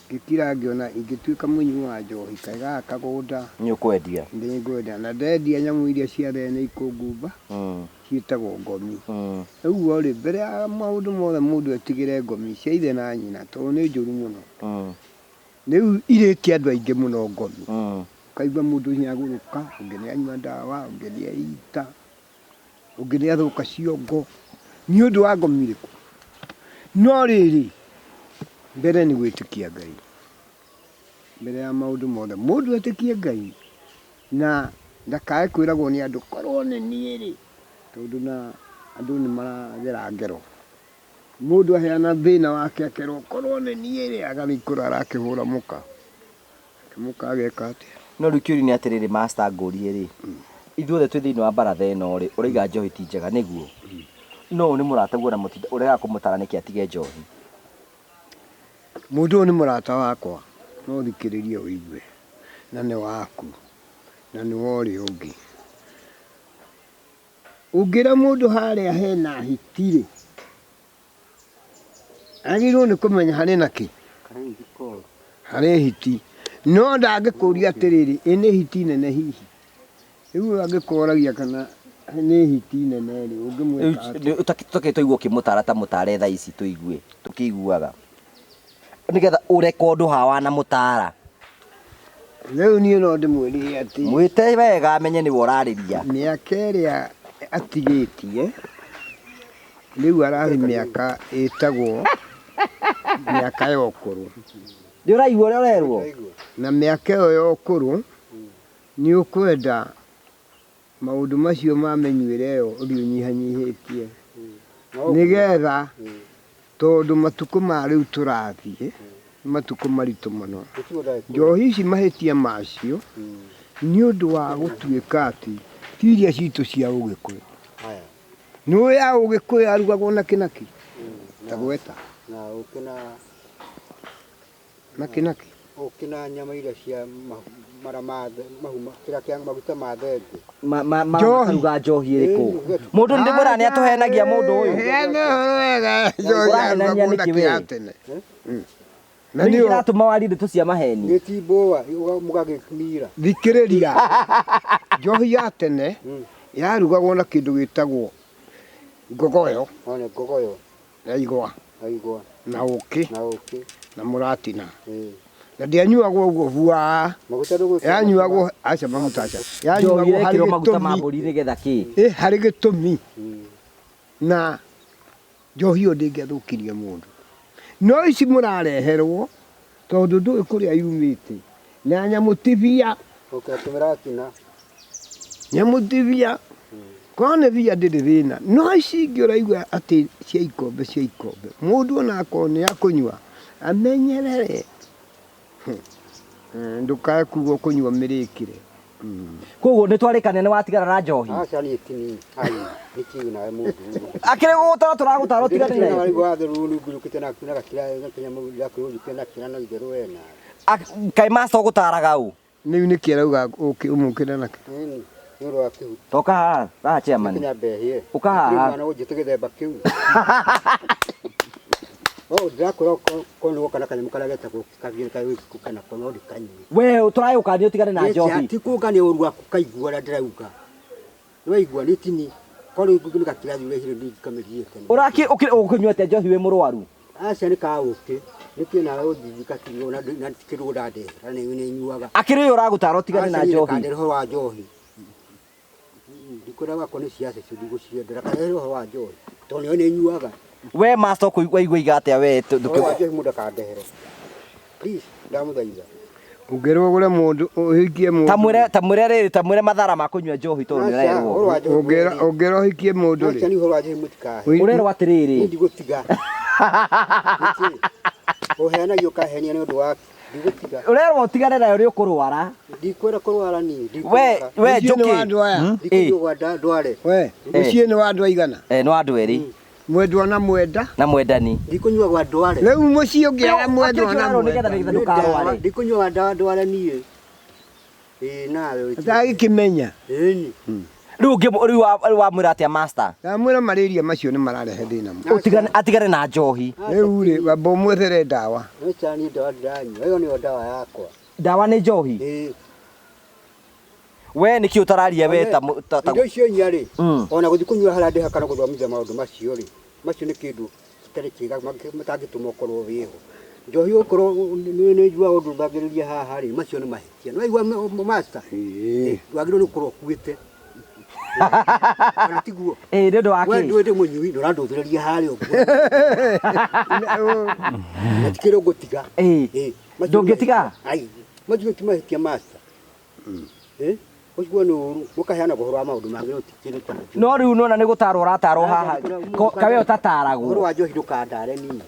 Speaker 3: Ngĩkira ngĩona ingĩtuĩka mũnyui wa njohi, kaĩ gaka kagũnda
Speaker 2: Nĩ ũkwendia.
Speaker 3: Nĩngwendia. Na ndendia nyamũ iria cia thee nĩ ikũngumba, ciĩtagwo ngomi. Ũguo rĩ, mbere ya maũndũ mothe mũndũ etigĩre ngomi cia ithe na nyina tondũ nĩ njũru mũno. Rĩu irĩtie andũ aingĩ mũno ngomi. Ũkaigua mũndũ nĩ agũrũka, ũngĩ nĩ anyua ndawa, ũngĩ nĩ eita, ũngĩ nĩ athũka ciongo. Nĩ ũndũ wa ngomi irĩkũ? No rĩrĩ, mbere nĩ gwĩtĩkia Ngai. Mbere ya maũndũ mothe, mũndũ etĩkie Ngai na ndakae kwĩragwo nĩ andũ korwo nĩ niĩ rĩ, tondũ na andũ nĩ maragera ngero. Mũndũ aheana thĩna wake akerwo korwo nĩ niĩ rĩ, agathiĩ kũrara akĩhũra mũka. Mũka ageka atĩa?
Speaker 2: No rĩu kĩũria nĩ atĩrĩrĩ master ngũrie rĩ, ithuothe twĩ thĩinĩ wa baratha ĩno rĩ, ũraiga njohi ti njega nĩguo? No ũyũ nĩ mũrataguo na mũtinda ũregaga kũmũtara nĩkĩ atige njohi?
Speaker 3: Mũndũ ũyũ nĩ mũrata wakwa, no ũthikĩrĩrie ũigue, na nĩ waku, na nĩ wa ũrĩa ũngĩ. Ũngĩra mũndũ harĩa hena hiti rĩ, agĩrĩirwo nĩ kũmenya harĩ na kĩ? Harĩ hiti. No ndangĩkũria atĩrĩrĩ, ĩ nĩ hiti nene hihi? Rĩu angĩkũragia kana nĩ hiti nene rĩ, ũngĩmwĩka atĩa?
Speaker 2: Tũkĩ tũigue ũkĩmũtara ta mũtare thaa ici tũigue, tũkĩiguaga. Nĩgetha ũrekondo haha wanamũtara.
Speaker 3: Rĩu niĩ no ndĩmwĩrire atĩ
Speaker 2: Mwĩte wega amenye nĩwe ũrarĩria.
Speaker 3: Mĩaka ĩrĩa atigĩtie, rĩu arathiĩ mĩaka ĩtagwo mĩaka ya ũkũrũ.
Speaker 2: Nĩ ũraigua ũrĩa ũrerwo?
Speaker 3: Na mĩaka ĩyo ya ũkũrũ nĩ ũkwenda maũndũ macio ma mĩnyuĩre ĩyo ũthiĩ ũnyihanyihĩtie. Nĩgetha tondũ matukũ ma rĩu tũrathiĩ nĩ matukũ maritũ mũno. Njohi ici mahĩtia macio nĩ ũndũ wa gũtuĩka atĩ ti iria citũ cia ũgĩkũyũ. Nĩ ũĩ ya ũgĩkũyũ yarugagwo na kĩ na kĩ? Ta gweta.
Speaker 1: Na ũkĩ na
Speaker 3: Na kĩ na kĩ?
Speaker 1: Ũkĩ na nyama iria cia mara ma mahu kĩrĩa kĩa maguta ma thenge.
Speaker 3: Njohi.
Speaker 2: Makaruga njohi ĩrĩkũ? Mũndũ nĩ ndĩmwĩra nĩ atũhenagia mũndũ ũyũ.
Speaker 3: Heana ũhoro wega, njohi
Speaker 2: Ũrahenania
Speaker 3: yarugagwo na
Speaker 2: nĩkĩ
Speaker 3: kĩ
Speaker 2: we?
Speaker 3: ya tene? Na
Speaker 2: Nĩ
Speaker 3: nĩyo
Speaker 2: kĩratũma warie ndeto cia maheni.
Speaker 1: Nĩ ti mbũa, mũgagĩmira.
Speaker 3: Thikĩrĩria. Njohi ya tene Yarugagwo na kĩndũ gĩtagwo ngogoyo.
Speaker 1: One ngogoyo.
Speaker 3: Na igwa.
Speaker 1: Na igwa.
Speaker 3: Na ũkĩ.
Speaker 1: Na ũkĩ.
Speaker 3: Na mũratina.
Speaker 1: Ĩĩ.
Speaker 3: Na ndĩanyuagwo ũguo buaa.
Speaker 1: Maguta ndũgwĩkĩra.
Speaker 3: Yanyuagwo aca maguta aca.
Speaker 2: Njohi
Speaker 3: Yanyuagwo harĩ
Speaker 2: ĩrekĩrwo maguta ma
Speaker 3: gĩtũmi.
Speaker 2: mbũri nĩgetha kĩ?
Speaker 3: Ĩ harĩ gĩtũmi. Na njohi ĩyo ndĩngĩathũkirie mũndũ. No ici mũrareherwo tondũ ndũĩ kũrĩa yumĩte. Na nyamũ ti bia.
Speaker 1: Ũkĩra tũmĩratina.
Speaker 3: Nyamũ ti bia. Korwo nĩ bia ndĩrĩ thĩna. No ici ingĩ ũraigua atĩ cia ikombe cia ikombe. Mũndũ ona akorwo nĩ akũnyua amenyerere. Ndũkae kuga ũkũnyua mĩrĩkĩre.
Speaker 2: Koguo nĩ twarĩkania nĩ watigana na njohi.
Speaker 1: Aca niĩ ti niĩ. Ai, nĩ kĩĩ nawe mũndũ.
Speaker 2: Akĩrĩ gũgũtara tũragũtara ũtigane nayo.
Speaker 1: Ndĩraigua watho rũu ngũrũkĩte na na gakira kanyamũ ndakũrũkĩte na kira no itherũ we nawe.
Speaker 2: Kaĩ master ũgũtaraga ũ?
Speaker 3: Rĩu nĩkĩ arauga ũmũkĩre nakĩ?
Speaker 1: Nĩ ũndũ wa kĩhu.
Speaker 2: Toka haha, haha chairman.
Speaker 1: Nginya mbehie.
Speaker 2: Ũka haha.
Speaker 1: Mwana ũnjĩte gĩthemba kĩu. Oh, ndĩrakwĩra korwo nĩ woka na kanyamũ karĩa getagwo kabiũ kana ko no ndĩkanyue.
Speaker 2: We tũragũkania ũtigane na njohi.
Speaker 1: Ti kũngania ũru waku kaigua ũrĩa ndĩrauga. Nĩwaigua nĩ tini. Korwo nĩ gakirathi ũrehire ndingĩkamĩriĩte.
Speaker 2: Ũraki ũkũnyua atĩa njohi wĩ mũrwaru?
Speaker 1: Aca nĩ ka ũkĩ. Nĩkĩ nawe ũthithi gakirwo na na kĩrwo ndandehera na nĩ nyuaga.
Speaker 2: Akĩrĩ ũyũ ũragũtara ũtigane na njohi.
Speaker 1: Kandehe ũhoro wa njohi. Ndikwenda wakwa nĩ ciaca icio ndigũciendera. Kandehe ũhoro wa njohi. Tondũ nĩyo nĩ nyuaga.
Speaker 2: We master ũkũigua iga atĩa we?
Speaker 1: Ũhoro wa njohi mũndũ akandehere. Please, ndamũthaitha.
Speaker 3: Ũngĩrwo ũgũre mũndũ ũhikie mũndũ.
Speaker 2: Tamwĩre tamwĩre rĩrĩ tamwĩre mathara ma kũnyua njohi tondũ nĩ ũrerwo.
Speaker 3: Ũngĩra ũngĩra ũhikie mũndũ rĩ.
Speaker 1: Aca nĩ ũhoro wa njohi mũtikahe.
Speaker 2: Ũrerwo atĩrĩrĩ.
Speaker 1: Niĩ ndigũtiga. Nĩkĩ? Ũheanagia ũkahenia nĩ ũndũ wa ndigũtiga.
Speaker 2: Ũrerwo ũtigane nayo nĩ ũkũrwara.
Speaker 1: Ndikwenda kũrwara niĩ.
Speaker 2: We we
Speaker 3: Mũciĩ nĩ
Speaker 2: njũkĩ.
Speaker 3: wa andũ aya.
Speaker 1: Ndikũigua ndware.
Speaker 3: We, mũciĩ nĩ wa andũ aigana?
Speaker 2: Eh, nĩ wa andũ erĩ.
Speaker 3: Mwendwa na mwenda.
Speaker 2: Na mwendani.
Speaker 1: Ndikũnyua gwa ndware.
Speaker 3: Rĩu mũciĩ ũngĩaga mwendwa na
Speaker 2: mwenda. Nĩgetha ndũkarware.
Speaker 1: Ndikũnyua ndawa ndware niĩ. Ĩĩ nawe.
Speaker 3: Atagĩkĩmenya.
Speaker 1: Ĩni.
Speaker 2: Rĩu ũngĩ rĩu wamwĩra atĩa master?
Speaker 3: Ndamwĩra malaria macio nĩ mararehe thĩna mũno.
Speaker 2: Ũtigane atigane na njohi.
Speaker 3: Rĩu rĩ, wamba ũmwethere ndawa.
Speaker 1: Aca niĩ ndawa ndiranyua. Ĩyo nĩyo ndawa yakwa.
Speaker 2: Ndawa nĩ njohi?
Speaker 1: Ĩĩ.
Speaker 2: We nĩkĩ ũtararia we ta ta
Speaker 1: Indo icio inya rĩ, ona gũthiĩ kũnyua harĩa ndĩ kana gũthomithia maũndũ macio rĩ, macio nĩ kĩndũ gĩtarĩ kĩega matangĩtũma ũkorwo wĩho. Njohi ũkorwo nĩ njiguaga ũndũ ũthangĩrĩria haha rĩ, macio nĩ mahĩtia. Nĩ waigua master? Ndwagĩrĩirwo nĩ gũkorwo ũkuĩte. Kana tiguo?
Speaker 2: Ĩĩ nĩ ũndũ wa
Speaker 1: We
Speaker 2: kĩ?
Speaker 1: ndũĩ ndĩ mũnyui, ndũrandũthĩrĩria harĩa ũguo. Na ti kĩndũ ngũtiga.
Speaker 2: Ĩĩ. Ndũngĩtiga?
Speaker 1: Ai, macio ti mahĩtia master. Eh? Ũcio nĩ ũru, mũkaheana ũhoro wa maũndũ mangĩ no ti kĩndũ ta
Speaker 2: No rĩu nona nĩ gũtarwo ũratarwo haha. Kawe ũtataragwo.
Speaker 1: Ũhoro wa njohi ndũkandare niĩ.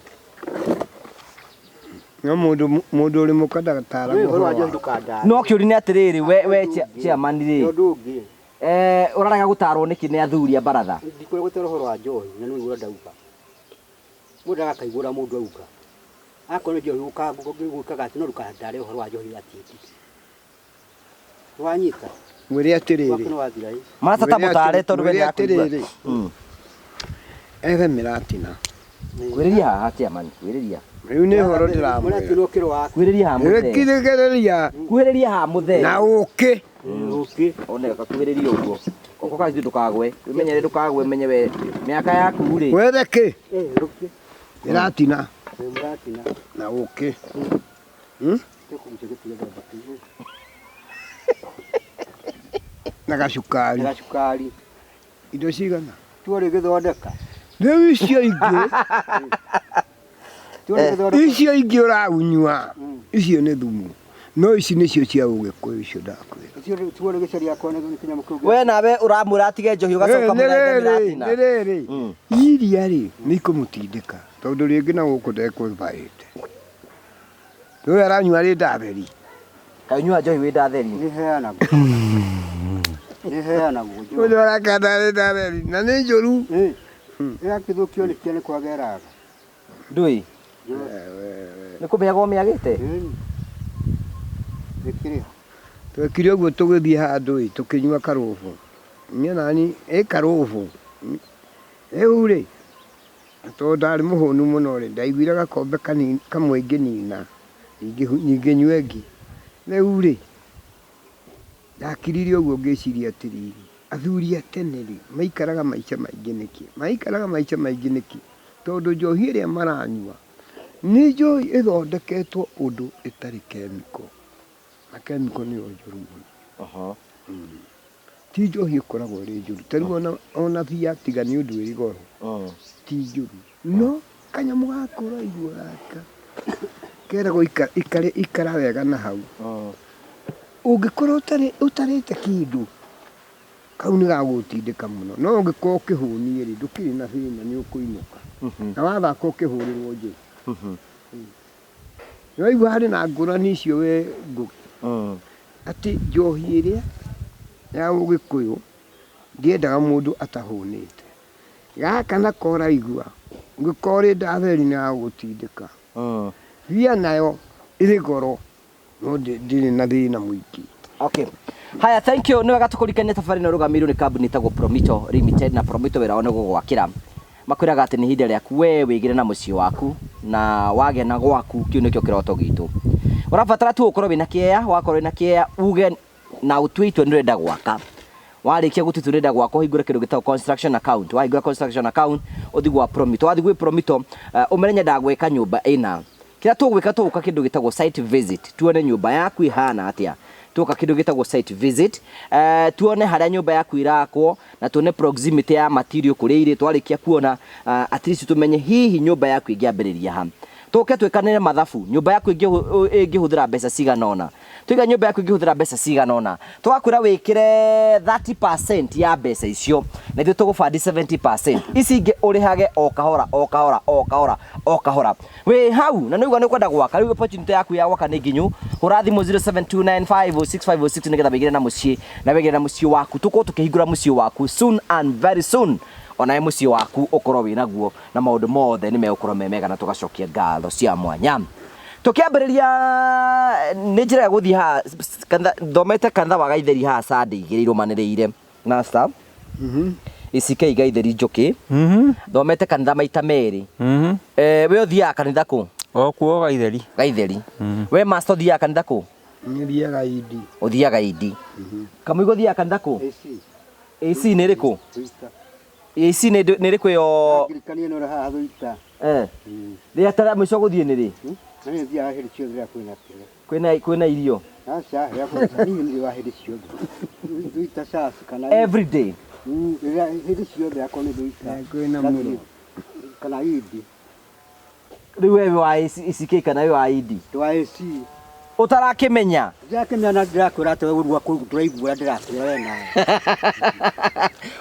Speaker 3: No mũndũ mũndũ ũrĩ mũka ndataragwo
Speaker 1: Ũhoro wa njohi ndũkandare.
Speaker 2: No kĩũria nĩ atĩrĩrĩ we we chairman rĩ.
Speaker 1: Ũndũ ũngĩ.
Speaker 2: Eh, ũrarega gũtarwo nĩkĩ nĩ athuri a baratha?
Speaker 1: Ndikwenda gũtara ũhoro wa njohi na nĩ ũrĩa ndauga. Mũndũ agakaigua ũrĩa mũndũ auga. Akorwo nĩ njohi ũkaga atĩ no ndũkandare ũhoro wa njohi atĩ. Wanyita.
Speaker 3: Mwĩre atĩrĩrĩ.
Speaker 2: Master ta mũtare tondũ we
Speaker 3: Mwĩre
Speaker 2: nĩakũigua.
Speaker 3: atĩrĩrĩ. Ethe mĩratina.
Speaker 2: Kwĩrĩria haha chairman, kwĩrĩria.
Speaker 3: Rĩu nĩ ũhoro ndĩramwĩra.
Speaker 2: Kwĩrĩria haha mũthee.
Speaker 3: Rĩkirĩgereria.
Speaker 2: Kuhĩrĩria haha mũthee.
Speaker 3: Na ũkĩ.
Speaker 1: Ũkĩ.
Speaker 2: One gakuhĩrĩria ũguo. Goko kaci ndũkagwe. Wĩmenyere ndũkagwe menye we mĩaka yaku rĩ.
Speaker 3: Wethe kĩ? Mĩratina.
Speaker 1: Mĩratina.
Speaker 3: Na ũkĩ. Na gacukari.
Speaker 1: Na gacukari.
Speaker 3: Indo cigana?
Speaker 1: Tuo rĩgĩthondeka.
Speaker 3: Rĩu icio ingĩ icio ingĩ ũraunyua icio nĩ thumu no ici nĩcio cia ũgĩkũyũ icio ndakwĩra.
Speaker 1: Tuo rĩgĩcaria akwa nĩ kĩnyamũ kĩu.
Speaker 2: We nawe ũramwĩra atige njohi ũgacoka mũrenge mĩratina.
Speaker 3: Nĩ rĩrĩ iria rĩ nĩ ikũmũtindĩka tondũ rĩngĩ na gũkũ ndekwĩbaĩte. Ũyũ aranyua rĩ ndatheri.
Speaker 2: Kaĩ ũnyua njohi wĩ ndatheri?
Speaker 1: Nĩ heanagwo. Nĩ heanagwo.
Speaker 3: Ũyũ arakanda rĩ ndatheri na nĩ njũru.
Speaker 1: Ĩrakĩthũkio nĩ kĩa nĩ kwageraga.
Speaker 2: Ndũĩ? Nĩ kũmĩaga ũmĩagĩte?
Speaker 1: Nĩkĩrĩ.
Speaker 3: Twekire ũguo tũgĩthiĩ handũ ĩ tũkĩnyua karũbũ. Niĩ nani ĩ karũbũ. Rĩu rĩ tondũ ndarĩ mũhũnu mũno rĩ ndaiguire gakombe kanini kamwe ingĩnina ingĩnyua ĩngĩ. Rĩu rĩ ndakirire ũguo ngĩciria atĩrĩrĩ Athuri a tene rĩ, maikaraga maica maingĩ nĩkĩ? Maikaraga maica maingĩ nĩkĩ? Tondũ njohi ĩrĩa maranyua nĩ njohi ĩthondeketwo ũndũ ĩtarĩ kemiko, na kemiko nĩyo njũru mũno. Ti njohi ĩkoragwo ĩrĩ njũru, ta rĩu ona bia tiga nĩ ũndũ ĩrĩ goro, ti njũru. No kanyamũ gaka ũraigua gaka keragwo ikara wega na hau, ũngĩkorwo ũtarĩte kĩndũ, kau nĩ gagũgũtindĩka mũno. No ũngĩkorwo ũkĩhũniĩ rĩ, ndũkĩrĩ na thĩna nĩ ũkũinũka. Na wathaka ũkĩhũrĩrwo njũĩ. Nĩ waigua harĩ na ngũrani icio we Ngũgĩ? Atĩ njohi ĩrĩa ya ũgĩkũyũ ndĩendaga mũndũ atahũnĩte. Gaka nako ũraigua, ũngĩkorwo ũrĩ ndatheri nĩ gagũgũtindĩka. Bia nayo ĩrĩ goro no ndĩrĩ na thĩna mũingĩ.
Speaker 2: Okay. Haya, thank you. Nĩ wega tũkũrikanie thabarĩ ĩno ĩrũgamĩrĩirwo nĩ kambuni ĩtagwo Promito Limited na Promito wĩra wao nĩ gũgwakĩra. Makwĩraga atĩ nĩ ihinda rĩaku we wĩgĩre na mũciĩ waku na wagĩa na gwaku kĩu nĩkĩo kĩroto gitũ. Ũrabatara tu ũkorwo wĩna kĩea, wakorwo wĩna kĩea uge na ũtue itua nĩ ũrenda gwaka. Warĩkia gũtua itua nĩ ũrenda gwaka ũhingũre kĩndũ gĩtagwo construction account. Wahingũra construction account ũthiĩ gwa Promito. Wathiĩ gwĩ Promito ũmere nyendaga gwĩka nyũmba ĩna. Kĩrĩa tũgwĩka tũgũka kĩndũ gĩtagwo site visit tuone nyũmba yaku ĩhana atĩa. Tuoka kĩndũ gĩtagwo site visit tuone harĩa nyũmba yaku ĩrakwo na tuone proximity ya material kũrĩa irĩ. Twarĩkia kuona at least tũmenye hihi nyũmba yaku ĩngĩambĩrĩria ha. Tũke twĩkanĩre mathabu nyũmba yaku ĩngĩhũthĩra mbeca cigana ũna. Tuiga nyũmba yaku ĩngĩhũthĩra mbeca cigana ũna, tũgakwĩra wĩkĩre 30% ya mbeca icio, na ithuĩ tũgũbandi 70%. Ici ingĩ ũrĩhage o kahora o kahora o kahora o kahora. Wĩ hau na nĩũigua nĩũkwenda gwaka, rĩu opportunity yaku ya gwaka nĩ nginyu, hũra thimũ 0729506506 nĩgetha wĩgĩre na mũciĩ na wĩgĩre na mũciĩ waku. Tũkorwo tũkĩhingũra mũciĩ waku soon and very soon, onawe mũciĩ waku ũkorwo wĩ naguo na maũndũ mothe nĩ megũkorwo me mega na tũgacokia ngatho cia mwanya. Tũkĩambĩrĩria nĩ njĩra ya gũthiĩ haha kanitha, thomete kanitha wa Gaitheri haha Sunday igĩrĩ irũmanĩrĩire Master. ACK Gaitheri Njũkĩ. Thomete kanitha maita merĩ. We ũthiaga kanitha kũ?
Speaker 5: O kuo Gaitheri.
Speaker 2: Gaitheri. We Master ũthiaga kanitha kũ?
Speaker 3: Niĩ thiaga Indi.
Speaker 2: Ũthiaga Indi. Kamũigo ũthiaga kanitha kũ?
Speaker 1: AC.
Speaker 2: AC nĩ ĩrĩkũ?
Speaker 1: Thuita.
Speaker 2: AC nĩ ĩrĩkũ ĩyo?
Speaker 1: Anglican ĩno ĩrĩ haha Thuita.
Speaker 2: Rĩa tara mũico gũthiĩ nĩ rĩ?
Speaker 1: Na niĩ thiaga hĩndĩ ciothe rĩrĩa kwĩna kĩrĩa.
Speaker 2: Kwĩna irio?
Speaker 1: Aca, rĩrĩa kwĩna niĩ nĩ wa hĩndĩ ciothe. Thuita church kana
Speaker 2: Every day.
Speaker 1: Rĩrĩa hĩndĩ ciothe akorwo nĩ Thuita.
Speaker 3: Kwĩna mũro.
Speaker 1: Kana Indi.
Speaker 2: Rĩu we wĩ wa ACK kana wĩ wa Indi?
Speaker 1: Ndĩ wa AC.
Speaker 2: Ũtarakĩmenya?
Speaker 1: Ndirakĩmenya na ndĩrakwĩra atĩ we ũru waku ndũraigua ndĩrakwĩra we nawe.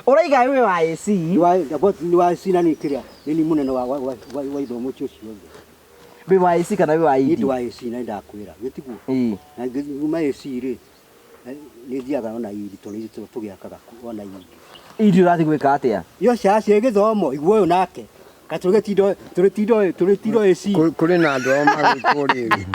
Speaker 2: Ũraiga wĩ wa AC?
Speaker 1: Nĩ wa AC na nĩ kĩrĩa, nĩ niĩ mũnene wa ithomo icio ciothe.
Speaker 2: Wĩ wa AC kana wĩ wa
Speaker 1: Niĩ
Speaker 2: Indi?
Speaker 1: ndĩ wa AC na nĩndakwĩra, gĩtiguo?
Speaker 2: Ĩĩ.
Speaker 1: Na ngĩuma AC rĩ, nĩ thiaga ona Indi tondũ nĩ ithuĩ tũgĩakaga ona Indi.
Speaker 2: Indi ũrathiĩ gwĩka atĩa?
Speaker 1: Yo cia gĩthomo, igua ũyũ nake. Ka tũrĩtindo tũrĩtindo tũrĩtindo AC.
Speaker 3: Kũrĩ na andũ ao magĩtwo rĩrĩ.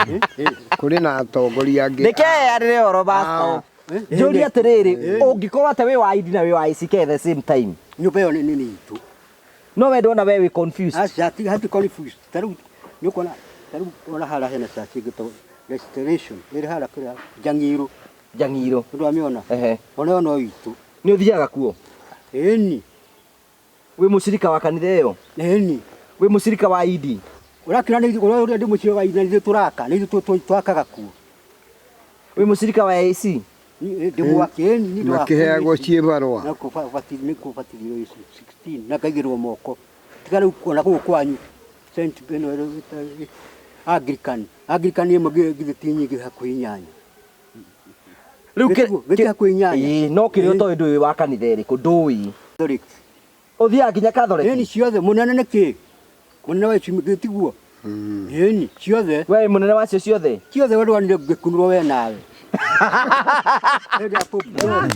Speaker 3: Kũrĩ na atongoria angĩ.
Speaker 2: Reke yarĩre oro basta. Njũrie atĩrĩrĩ, ũngĩkorwo atĩ wĩ wa Indi na wĩ wa ACK at the same time.
Speaker 1: Nyũmba ĩyo nĩ itũ.
Speaker 2: No we ndona we wĩ confused.
Speaker 1: Aca, hati confused. Ta rĩu nĩ ũkuona, ta rĩu ona harĩa hena church ĩngĩ Restoration, ĩrĩ harĩa kũrĩa Njang'iro.
Speaker 2: Njang'iro.
Speaker 1: Nĩndwamĩona?
Speaker 2: Ehe.
Speaker 1: Ona ĩyo no itũ.
Speaker 2: Nĩ ũthiaga kuo?
Speaker 1: Ĩni.
Speaker 2: Wĩ mũcirika wa kanitha ĩyo?
Speaker 1: Ĩni.
Speaker 2: Wĩ mũcirika wa Indi?
Speaker 1: Ũrakĩona nĩ ithuĩ, ũrĩa ndĩ mũcirika wa Indi na nĩ ithuĩ tũraka, nĩ ithuĩ twakaga kuo.
Speaker 2: Wĩ mũcirika wa AC?
Speaker 1: Ndĩ mwaki, ĩni, nĩ ndĩ wa
Speaker 3: Makĩheagwo ciĩbarũa.
Speaker 1: Na nĩ kũbatithio 16 na ngaigĩrwo moko. Tiga rĩu ona gũkũ kwanyu Saint ĩno Anglican. Anglican ĩmwe githĩ ti nyingĩ hakuhĩ inyanya.
Speaker 2: Rĩu
Speaker 1: Gĩtĩ hakuhĩ inyanya.
Speaker 2: Ĩĩ, no kĩrĩa ũtoĩ ndũĩ wa kanitha ĩrĩkũ, ndũĩ.
Speaker 1: Catholic.
Speaker 2: Ũthiaga nginya Catholic?
Speaker 1: Ĩni ciothe, mũnene nĩ kĩ? Mũnene wa ici gĩtiguo? Ĩni ciothe.
Speaker 2: We wĩ mũnene wacio ciothe?
Speaker 1: Ciothe we ndwonire ngĩkunũrwo we nawe. Hĩndĩ ya Pope John.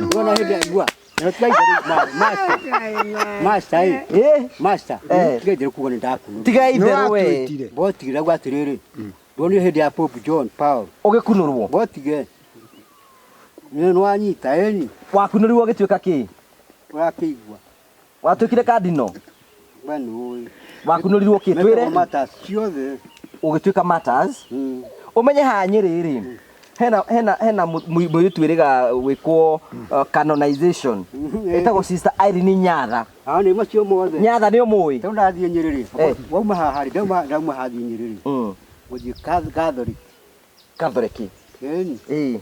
Speaker 1: Ndwona hĩndĩ ya igua. Na tiga itherũ master. Master, ĩ.
Speaker 2: Ĩ?
Speaker 1: Master.
Speaker 2: Eh.
Speaker 1: Tiga itherũ kuga nĩ ndakunũrwo.
Speaker 2: Tiga itherũ we.
Speaker 3: Nĩwatwĩtire.
Speaker 1: Botigire auga atĩrĩrĩ. Ndwonire hĩndĩ ya Pope John Paul.
Speaker 2: Ũgĩkunũrwo?
Speaker 1: Botige. Nĩ wanyita ĩni.
Speaker 2: Wakunũrirwo ũgĩtuĩka kĩ?
Speaker 1: Ũrakĩigua.
Speaker 2: Watuĩkire cardinal?
Speaker 1: We nĩũĩ.
Speaker 2: Wakunũrirwo kĩ?
Speaker 1: Metagwo
Speaker 2: Twĩre.
Speaker 1: Martyrs ciothe.
Speaker 2: Ũgĩtuĩka martyrs? Ũmenye haha Nyĩrĩ rĩ, Hena hena hena mũirĩtu wĩrĩga gwĩkwo canonization ĩtagwo Sister Irene Nyatha.
Speaker 1: Ah, nĩ macio mothe.
Speaker 2: Nyatha nĩ ũmũĩ?
Speaker 1: Rĩu ndathiĩ Nyĩrĩ rĩ,
Speaker 2: Eh.
Speaker 1: wauma haha rĩ, ndauma ndauma hathiĩ Nyĩrĩ rĩ, gũthiĩ Catholic.
Speaker 2: Catholic.
Speaker 1: Ĩni.
Speaker 2: Ĩĩ.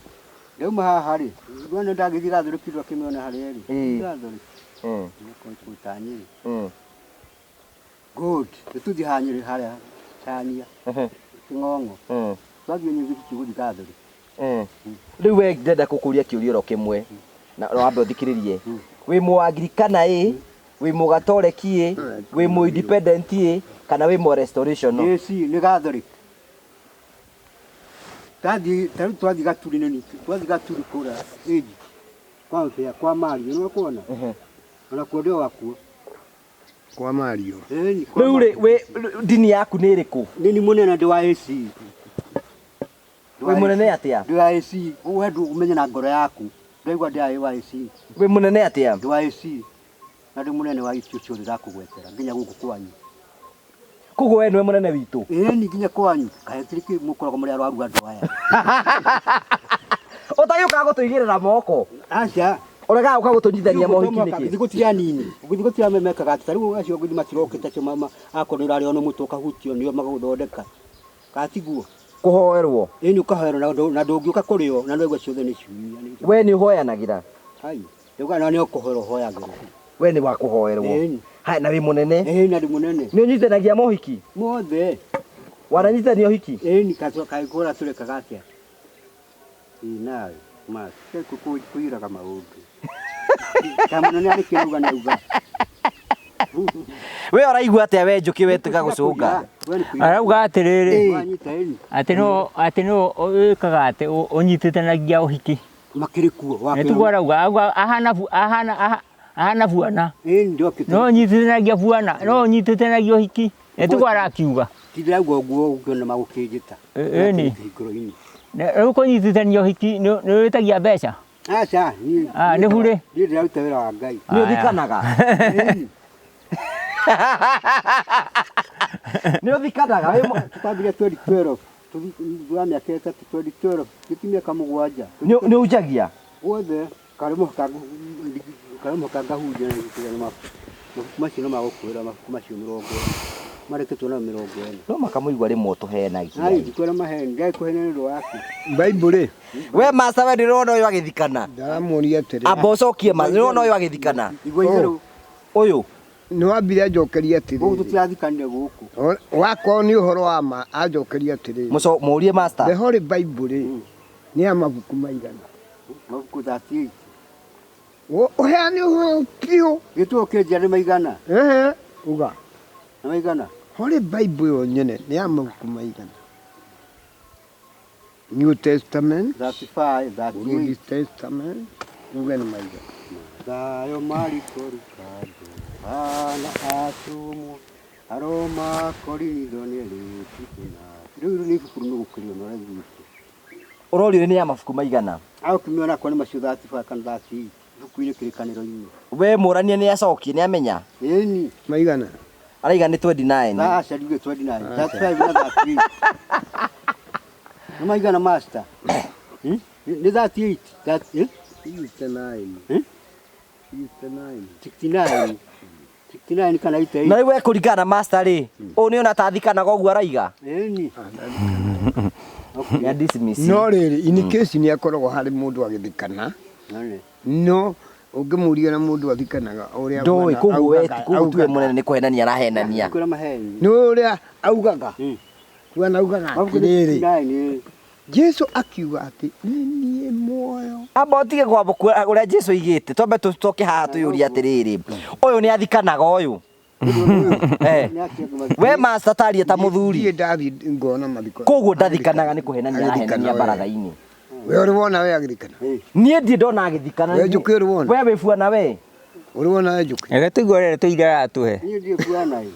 Speaker 1: Ndauma haha rĩ, ndona ndagĩthiĩ Catholic ndwakĩmĩona harĩa ĩrĩ.
Speaker 2: Ĩĩ.
Speaker 1: Catholic. Kũta Nyĩrĩ. Good. Nĩtũthiĩ haha Nyĩrĩ harĩa Chania. Kĩng'ong'o. Twathiĩ Nyĩrĩ tũgũthiĩ Catholic.
Speaker 2: Rĩu we ndĩrenda gũkũria kĩũria oro kĩmwe na wambe ũthikĩrĩrie. Wĩ mũangirikana ĩ, wĩ mũgatoreki ĩ, wĩ mũ independent ĩ, kana wĩ mũ restoration?
Speaker 1: AC nĩ Catholic. Tathiĩ ta rĩu twathiĩ Gaturi nĩ twathiĩ Gaturi kũrĩa ĩji kwa Mbĩa kwa Mario nĩ ũkuona ona kuo ndĩ wakuo
Speaker 3: Kwa Mario.
Speaker 1: Ĩni, kwa
Speaker 2: Rĩu rĩ, wĩ ndini yaku nĩ ĩrĩkũ?
Speaker 1: Nĩ ni mũnene ndĩ wa AC.
Speaker 2: Wĩ mũnene atĩa?
Speaker 1: Ndĩ wa AC. We ndũ ũmenye na ngoro yaku. Ndaigua ndĩ wa AC.
Speaker 2: Wĩ mũnene atĩa?
Speaker 1: Ndĩ wa AC. Na ndĩ mũnene wa icio ciothe ndakũgwetera nginya gũkũ kwanyu.
Speaker 2: Koguo we nĩwe mũnene witũ?
Speaker 1: Ĩni nginya kwanyu. Kaĩ hatirĩ kĩ mũkoragwo mũrĩ arwaru andũ aya.
Speaker 2: Ũtagĩũkaga gũtũigĩrĩra moko?
Speaker 1: Aca.
Speaker 2: Ũregaga gũka gũtũnyitithania mohiki nĩkĩ?
Speaker 1: Gũthiĩ gũtirĩ anini. Gũthiĩ gũtirĩ amwe mekaga atĩ ta rĩu acio gũthiĩ matirokĩte acio mama akorwo nĩ ũrarĩo nĩ mũtwe ũkahutio nĩo magagũthondeka. Kana tiguo?
Speaker 2: Kũhoerwo.
Speaker 1: Ĩni ũkahoerwo na ndũngĩũka kũrĩo na nĩwaigua ciothe nĩ ciumia.
Speaker 2: We nĩ ũhoyanagĩra?
Speaker 1: Hai. Ndauga na nĩ ũkũhoerwo ũhoyagĩrwo.
Speaker 2: We nĩ wa kũhoerwo.
Speaker 1: Ĩni.
Speaker 2: Haya na wĩ mũnene?
Speaker 1: Ĩni na ndĩ mũnene.
Speaker 2: Nĩ ũnyitithanagia mohiki?
Speaker 1: Mothe.
Speaker 2: Wananyitithania ũhiki?
Speaker 1: Ĩni kaĩ kũra tũrekaga atĩa? Ĩ nawe ma kũiraga maũndũ. Ta mũnene arĩ kĩauga nĩ auga.
Speaker 2: We ũraigua atĩa we Njũkĩ we tiga gũcũnga?
Speaker 5: Arauga atĩrĩrĩ
Speaker 1: Wanyita ĩni.
Speaker 5: atĩ no atĩ no wĩkaga atĩ ũnyitithanagia ũhiki.
Speaker 1: Makĩrĩ kuo.
Speaker 5: Nĩ tiguo arauga auga ahana ahana ahana buana.
Speaker 1: Ĩni ndokĩte.
Speaker 5: No ũnyitithanagia buana, no ũnyitithanagia ũhiki. Nĩ tiguo arakiuga.
Speaker 1: Ti ndĩrauga ũguo ũngĩona magũkĩnjĩta.
Speaker 5: Ĩni.
Speaker 1: Kĩhingũro-inĩ.
Speaker 5: Rĩu kũnyitithania ũhiki nĩ wĩtagia mbeca?
Speaker 1: Aca, niĩ.
Speaker 5: Ah, nĩ burĩ.
Speaker 1: Niĩ ndĩraruta wĩra wa Ngai.
Speaker 2: Nĩ ũthikanaga?
Speaker 1: Ĩni.
Speaker 2: Nĩ ũthikanaga?
Speaker 1: Twambire 2012. Thutha wa mĩaka ĩtatũ 2012, gĩti mĩaka mũgwanja.
Speaker 2: Nĩ ũnjagia?
Speaker 1: Guothe karĩ mũhaka karĩ mũhaka ngahunjia na gĩkĩra mabuku macio no magũkwĩra mabuku macio mĩrongo marĩkĩtwo na 40.
Speaker 2: No makamũigua rĩmwe ũtũhenagia.
Speaker 1: Ai, ndikwĩra maheni, ngai kũhena nĩ ũndũ waku.
Speaker 3: Bible rĩ,
Speaker 2: We master we ndĩrona ũyũ agĩthikana.
Speaker 3: ndaramũria atĩrĩ.
Speaker 2: Amba ũcokie ma, ndĩrona ũyũ agĩthikana.
Speaker 1: Igua itherũ.
Speaker 2: Ũyũ.
Speaker 3: Nĩ wambire anjokeria
Speaker 1: Gũkũ
Speaker 3: atĩrĩrĩ.
Speaker 1: tũtirathikanire gũkũ.
Speaker 3: Wakorwo nĩ ũhoro wa ma anjokeria atĩrĩrĩ.
Speaker 2: Mũco mũrie master.
Speaker 3: The Holy Bible rĩ, nĩ ya mabuku maigana?
Speaker 1: Mabuku 38.
Speaker 3: Ũheane ũhoro biũ.
Speaker 1: Gĩtuo kĩnjia nĩ maigana?
Speaker 3: Ehe, uga.
Speaker 1: Nĩ maigana?
Speaker 3: Holy Bible yo nyene nĩ ya mabuku maigana? New Testament,
Speaker 1: 35, 38.
Speaker 3: Old Testament, uge nĩ maigana?
Speaker 1: Mathayo, Mariko, Luka, Yohana, atũmwo, Aroma, Korintho, nĩ Tito na rĩu nĩ ibuku rĩmwe gũkĩrĩona ũraiguĩte.
Speaker 2: Ũrorio nĩ ya mabuku maigana?
Speaker 1: Agũkĩmĩona akorwo nĩ macio 35 kana 38 ibuku-inĩ kĩrĩkanĩro-inĩ.
Speaker 2: We mũrania nĩ acokie nĩ amenya?
Speaker 1: Ĩni.
Speaker 3: Maigana?
Speaker 2: Araiga nĩ 29.
Speaker 1: Aca ndiuge 29, 35 na 38. Nĩ maigana master? Nĩ 38,
Speaker 3: 69. 69.
Speaker 1: 69. 69 kana 88.
Speaker 2: Na rĩu we kũringana na master rĩ, ũyũ nĩ ona tathikanaga ũguo araiga?
Speaker 1: Ĩni.
Speaker 2: Nĩ dismiss.
Speaker 3: No rĩrĩ, in case nĩ akoragwo harĩ mũndũ agĩthikana, no ũngĩmũria na mũndũ athikanaga ũrĩa
Speaker 2: Ndũĩ,
Speaker 3: augaga-
Speaker 2: koguo we
Speaker 3: augaga-
Speaker 2: koguo tuwe
Speaker 3: augaga.
Speaker 2: mũnene nĩ kũhenania arahenania.
Speaker 1: Kwĩra maheni.
Speaker 3: Nĩ ũrĩa augaga. Bwana augaga
Speaker 1: Mabuku nĩ
Speaker 3: atĩrĩrĩ,
Speaker 1: 69.
Speaker 3: Jesu akiuga atĩ nĩ niĩ muoyo.
Speaker 2: Amba ũtige kwamba ũrĩa Jesu oigĩte, twambe tũcoke haha twĩyũrie atĩrĩrĩ, ũyũ nĩ athikanaga ũyũ? We master taria ta mũthuri.
Speaker 3: Niĩ ndathiĩ ngona mathiko.
Speaker 2: Koguo ndathikanaga nĩ kũhenania arahenania
Speaker 3: Agĩthikana we.
Speaker 2: baratha-inĩ.
Speaker 3: We ũrĩ wona we agĩthikana?
Speaker 2: Niĩ ndirĩ ndona agĩthikana.
Speaker 3: We Njũkĩ ũrĩ wona?
Speaker 2: We wĩ buana we?
Speaker 3: Ũrĩ wona we Njũkĩ?
Speaker 5: Reke tũigue ũrĩa tũire aratũhe.
Speaker 1: Niĩ ndirĩ buana ĩ.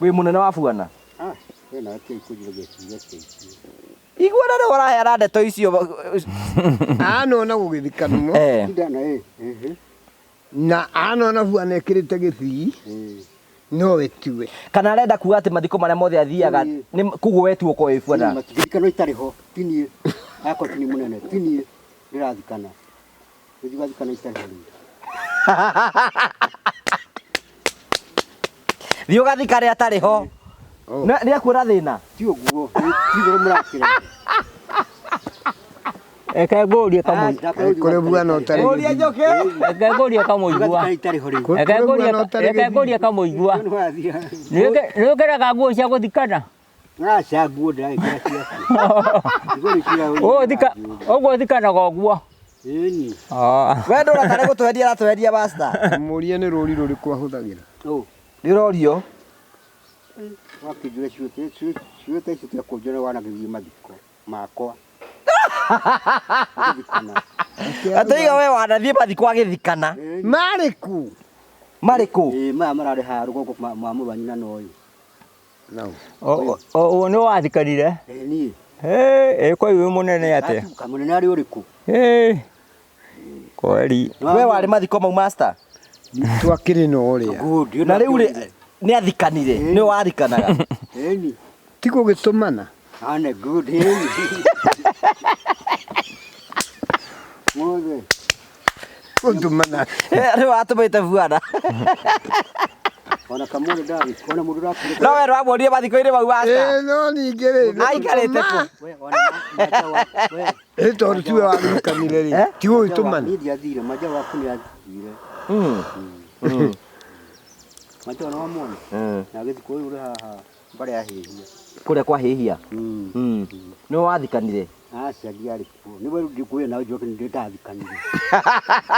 Speaker 2: Wĩ mũnene wa buana?
Speaker 1: Ah, we nawe kĩu kũnjĩra gĩciria kĩu.
Speaker 2: Igua na rĩu ũraheana ndeto icio.
Speaker 3: Anona gũgĩthikanwo.
Speaker 1: Ndana ĩ. Ehe.
Speaker 3: Na anona buana ĩkĩrĩte gĩthii. No we tiwe.
Speaker 2: Kana arenda kuga atĩ mathiko marĩa mothe athiaga nĩ koguo we tu ũkorwo wĩ buana.
Speaker 1: Matigirikano itarĩ ho, ti niĩ. Akorwo ti niĩ mũnene, ti niĩ ndĩrathikana. Gũthiĩ gwathikana itarĩ ho rĩu.
Speaker 2: Thiĩ ũgathikane atarĩ ho.
Speaker 3: Oh.
Speaker 2: Na- Nĩ akuona thĩna.
Speaker 1: Ti ũguo, ti igũrũ mũrakĩra.
Speaker 5: Reke ngũrie kamũi.
Speaker 3: Kũrĩ bwana ũtarĩ
Speaker 2: Ũria Njũkĩ.
Speaker 5: Reke ngũrie kamũigua.
Speaker 1: Ũgathikana itarĩ ho rĩu.
Speaker 3: Kũrĩ
Speaker 5: Reke ngũrie
Speaker 3: bwana ũtarĩ
Speaker 5: reke ngũrie
Speaker 3: gĩthithi.
Speaker 5: kamũigua.
Speaker 1: Nĩ wathira.
Speaker 5: Nĩ wĩkĩraga nguo cia gũthikana?
Speaker 1: Aca nguo ndĩragĩkĩra ciaku. Nguo nĩ cia
Speaker 5: Ũguo ũguo ũthikanaga ũguo.
Speaker 1: Ĩni.
Speaker 5: Ah.
Speaker 2: We ndũra tarĩ gũtwendia aratwendia master.
Speaker 3: Mũrie nĩ rũri rũrĩkũ ahũthagĩra.
Speaker 1: Ũ.
Speaker 2: Nĩ ũrorio.
Speaker 1: Wakĩnjũra ciũria ta icio cia kũnjũra wanagĩthiĩ mathiko makwa. Gũthikana.
Speaker 2: Atũiga we wanathiĩ mathiko agĩthikana.
Speaker 3: Marĩ kũ?
Speaker 2: Marĩ kũ?
Speaker 1: Ĩĩ maya mararĩ haha rũgongo mwa mũrũ wa nyina na ũyũ.
Speaker 3: Nau.
Speaker 5: Ũũ nĩ wathikanire?
Speaker 1: Ĩĩ niĩ.
Speaker 5: Ĩ kweli wĩ mũnene atĩa?
Speaker 1: Kamũnene arĩ ũrĩkũ?
Speaker 5: Ĩ kweli.
Speaker 2: We warĩ mathiko mau master.
Speaker 3: Twakĩrĩ na ũrĩa.
Speaker 1: Good.
Speaker 2: Na rĩu rĩ nĩ athikanire. Nĩ wathikanaga.
Speaker 1: Ĩni.
Speaker 3: Ti gũgĩtũmana.
Speaker 1: Ane good. Ĩni. Mothe.
Speaker 3: Gũtũmana.
Speaker 2: Rĩu watũmĩte buana.
Speaker 1: Ona kamũndũ ndagĩ. Ona mũndũ ũrakuire.
Speaker 2: No we ndwamuonire mathiko-inĩ mau master.
Speaker 3: Ĩ no ningĩ rĩ.
Speaker 2: Aikarĩte kũ?
Speaker 1: We ona maja wa. We.
Speaker 3: Ĩ tondũ tiwe wagĩthikanire rĩ. Ti gũgĩtũmana.
Speaker 1: Niĩ ndiathire. Maja waku nĩ athire. Maja ona wamwona. Na agĩthikwo ũyũ ũrĩ haha mbara ya hĩhia.
Speaker 2: Kũrĩa kwa hĩhia. Nĩ wathikanire.
Speaker 1: Aca ndiarĩ kuo. Nĩwe rĩu ndikuoya nawe njoke nĩ ndathikanire.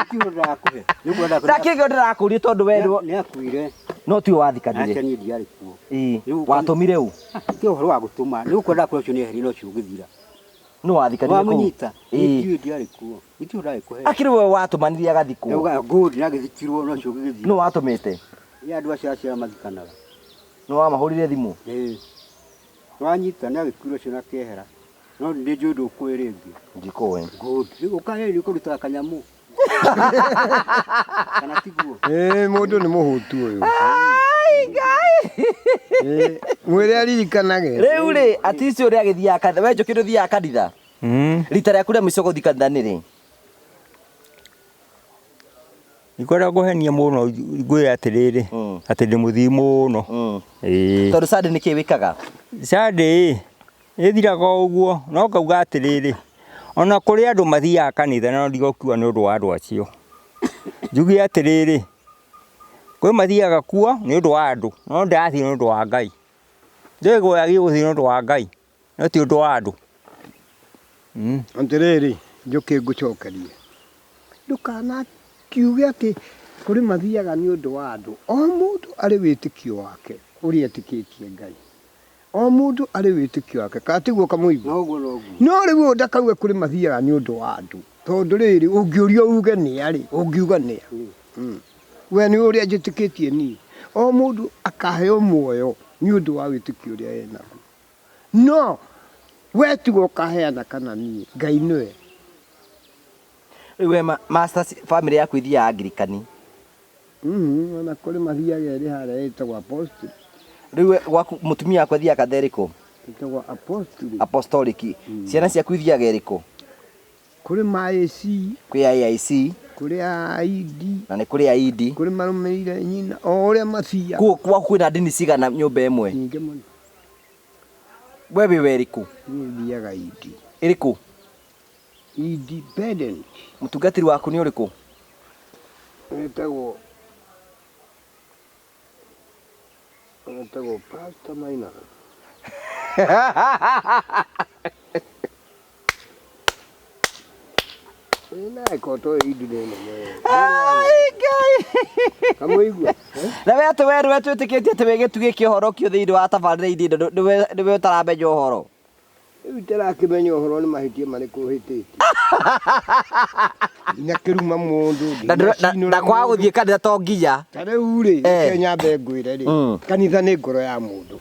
Speaker 1: Kiugo ndĩrakũhe. Nĩguo ndakũhe.
Speaker 2: Ndakĩngĩ ndĩrakũria tondũ we nĩwe-
Speaker 1: Nĩ akuire.
Speaker 2: no tiwe
Speaker 1: Aca
Speaker 2: wathikanire.
Speaker 1: niĩ ndiarĩ kuo.
Speaker 2: Ĩĩ.
Speaker 1: Rĩu-
Speaker 2: Watũmire ũ?
Speaker 1: Ti ũhoro wa gũtũma. Nĩ gũkora ndakũhe ũcio nĩ eherie na ũcio ũgĩthira.
Speaker 2: Nĩ wathikanire kũu?
Speaker 1: Wamũnyita.
Speaker 2: Ĩĩ.
Speaker 1: Niĩ ndiarĩ kuo. Nĩ ndagĩkũhe.
Speaker 2: Akĩrĩ we watũmanirie agathikwo.
Speaker 1: Ndauga good nagĩthikirwo no ũcio ũgĩgĩthira.
Speaker 2: Nĩ watũmĩte.
Speaker 1: Nĩ andũ acio acio mathikanaga.
Speaker 2: Nĩ wamahũrire thimũ.
Speaker 1: Ĩĩ. Wanyita nĩ agĩkuire ũcio na kehera. No nĩ njũĩ ndũkũĩ rĩngĩ.
Speaker 2: Ndikũĩ.
Speaker 1: Good. Rĩu ũkahe nĩ ũkũrutaga kanyamũ. Kana tiguo.
Speaker 3: Ĩ mũndũ nĩ mũhũtu ũyũ.
Speaker 2: Ai Ngai.
Speaker 3: Ĩ mwĩre aririkanage.
Speaker 2: Rĩu rĩ atici ũrĩa agĩthiaga kanitha. We Njũkĩ ndũthiaga kanitha. Rita rĩaku rĩa mũico gũthiĩ kanitha nĩ rĩ?
Speaker 5: Ikwenda ngũhenie mũno ngwĩre atĩrĩrĩ atĩ ndĩ mũthii mũno. Ĩĩ.
Speaker 2: Tondũ Sunday nĩ kĩĩ wĩkaga?
Speaker 5: Sunday ĩthiraga o ũguo no ngauga atĩrĩrĩ ona kũrĩ andũ mathiaga kanitha no ndigũkiuga nĩ ũndũ wa andũ acio. Njuge atĩrĩrĩ kwĩ mathiaga kuo nĩ ũndũ wa andũ no ndĩrathiĩ nĩ ũndũ wa Ngai. Njũĩ gwathiĩ gũthiĩ nĩ ũndũ wa Ngai no ti ũndũ wa andũ.
Speaker 3: Atĩrĩrĩ Njũkĩ ngũcokerie. Ndũkanakiuge atĩ kũrĩ mathiaga nĩ ũndũ wa andũ. O mũndũ arĩ wĩtĩkio wake ũrĩa etĩkĩtie Ngai. O mũndũ arĩ wĩtĩkio wake. Kana tiguo Kamũigua?
Speaker 1: Noguo noguo.
Speaker 3: No rĩu ũyũ ndakauge kũrĩ mathiaga nĩ ũndũ wa andũ. Tondũ rĩrĩ ũngĩũrio uge nĩa rĩ, ũngiuga nĩa. We nĩ ũrĩa njĩtĩkĩtie niĩ. O mũndũ akaheo muoyo nĩ ũndũ wa wĩtĩkio ũrĩa enaguo. No we tiwe ũkaheana kana niĩ, Ngai nĩwe.
Speaker 2: Rĩu we master family yaku ithiaga Angirikani.
Speaker 3: Ona kũrĩ mathiaga ĩrĩ harĩa ĩtagwo apostolic.
Speaker 2: Rĩu we gwaku mũtumia waku athiaga kanitha ĩrĩkũ?
Speaker 3: Ĩtagwo apostolic.
Speaker 2: Apostolic. Ciana ciaku ithiaga ĩrĩkũ?
Speaker 3: Kũrĩ ma AC.
Speaker 2: Kwĩ AIC.
Speaker 3: Kũrĩ AID.
Speaker 2: Na nĩ kũrĩ AID.
Speaker 3: Kũrĩ marũmĩrĩire nyina o ũrĩa mathiaga.
Speaker 2: Kũu gwaku kwĩna ndini cigana nyũmba ĩmwe?
Speaker 3: Nyingĩ mũno.
Speaker 2: We wĩ wa ĩrĩkũ?
Speaker 3: Niĩ thiaga ID.
Speaker 2: Ĩrĩkũ?
Speaker 3: Independent.
Speaker 2: Mũtungatĩri waku nĩ ũrĩkũ?
Speaker 3: Wĩtagwo wĩtagwo Pastor Maina. Ĩna koto indi nĩ nene.
Speaker 2: Ai Ngai.
Speaker 3: Kamũigua?
Speaker 2: Na we atĩ we nĩwe twĩtĩkĩtie atĩ wĩ gĩtugĩ kĩa ũhoro kĩo thĩinĩ wa tabarĩra inĩ ĩno nĩwe ũtaramenya ũhoro.
Speaker 3: Rĩu itarakĩmenya ũhoro nĩ mahĩtia marĩkũ hĩtĩtie. Ndinakĩruma mũndũ,
Speaker 2: Na
Speaker 3: ndinacinũra
Speaker 2: na kwaga
Speaker 3: mũndũ.
Speaker 2: gũthiĩ kanitha to nginya.
Speaker 3: Ta rĩu rĩ,
Speaker 2: Eh.
Speaker 3: reke nyambe ngwĩre rĩ, kanitha nĩ ngoro ya mũndũ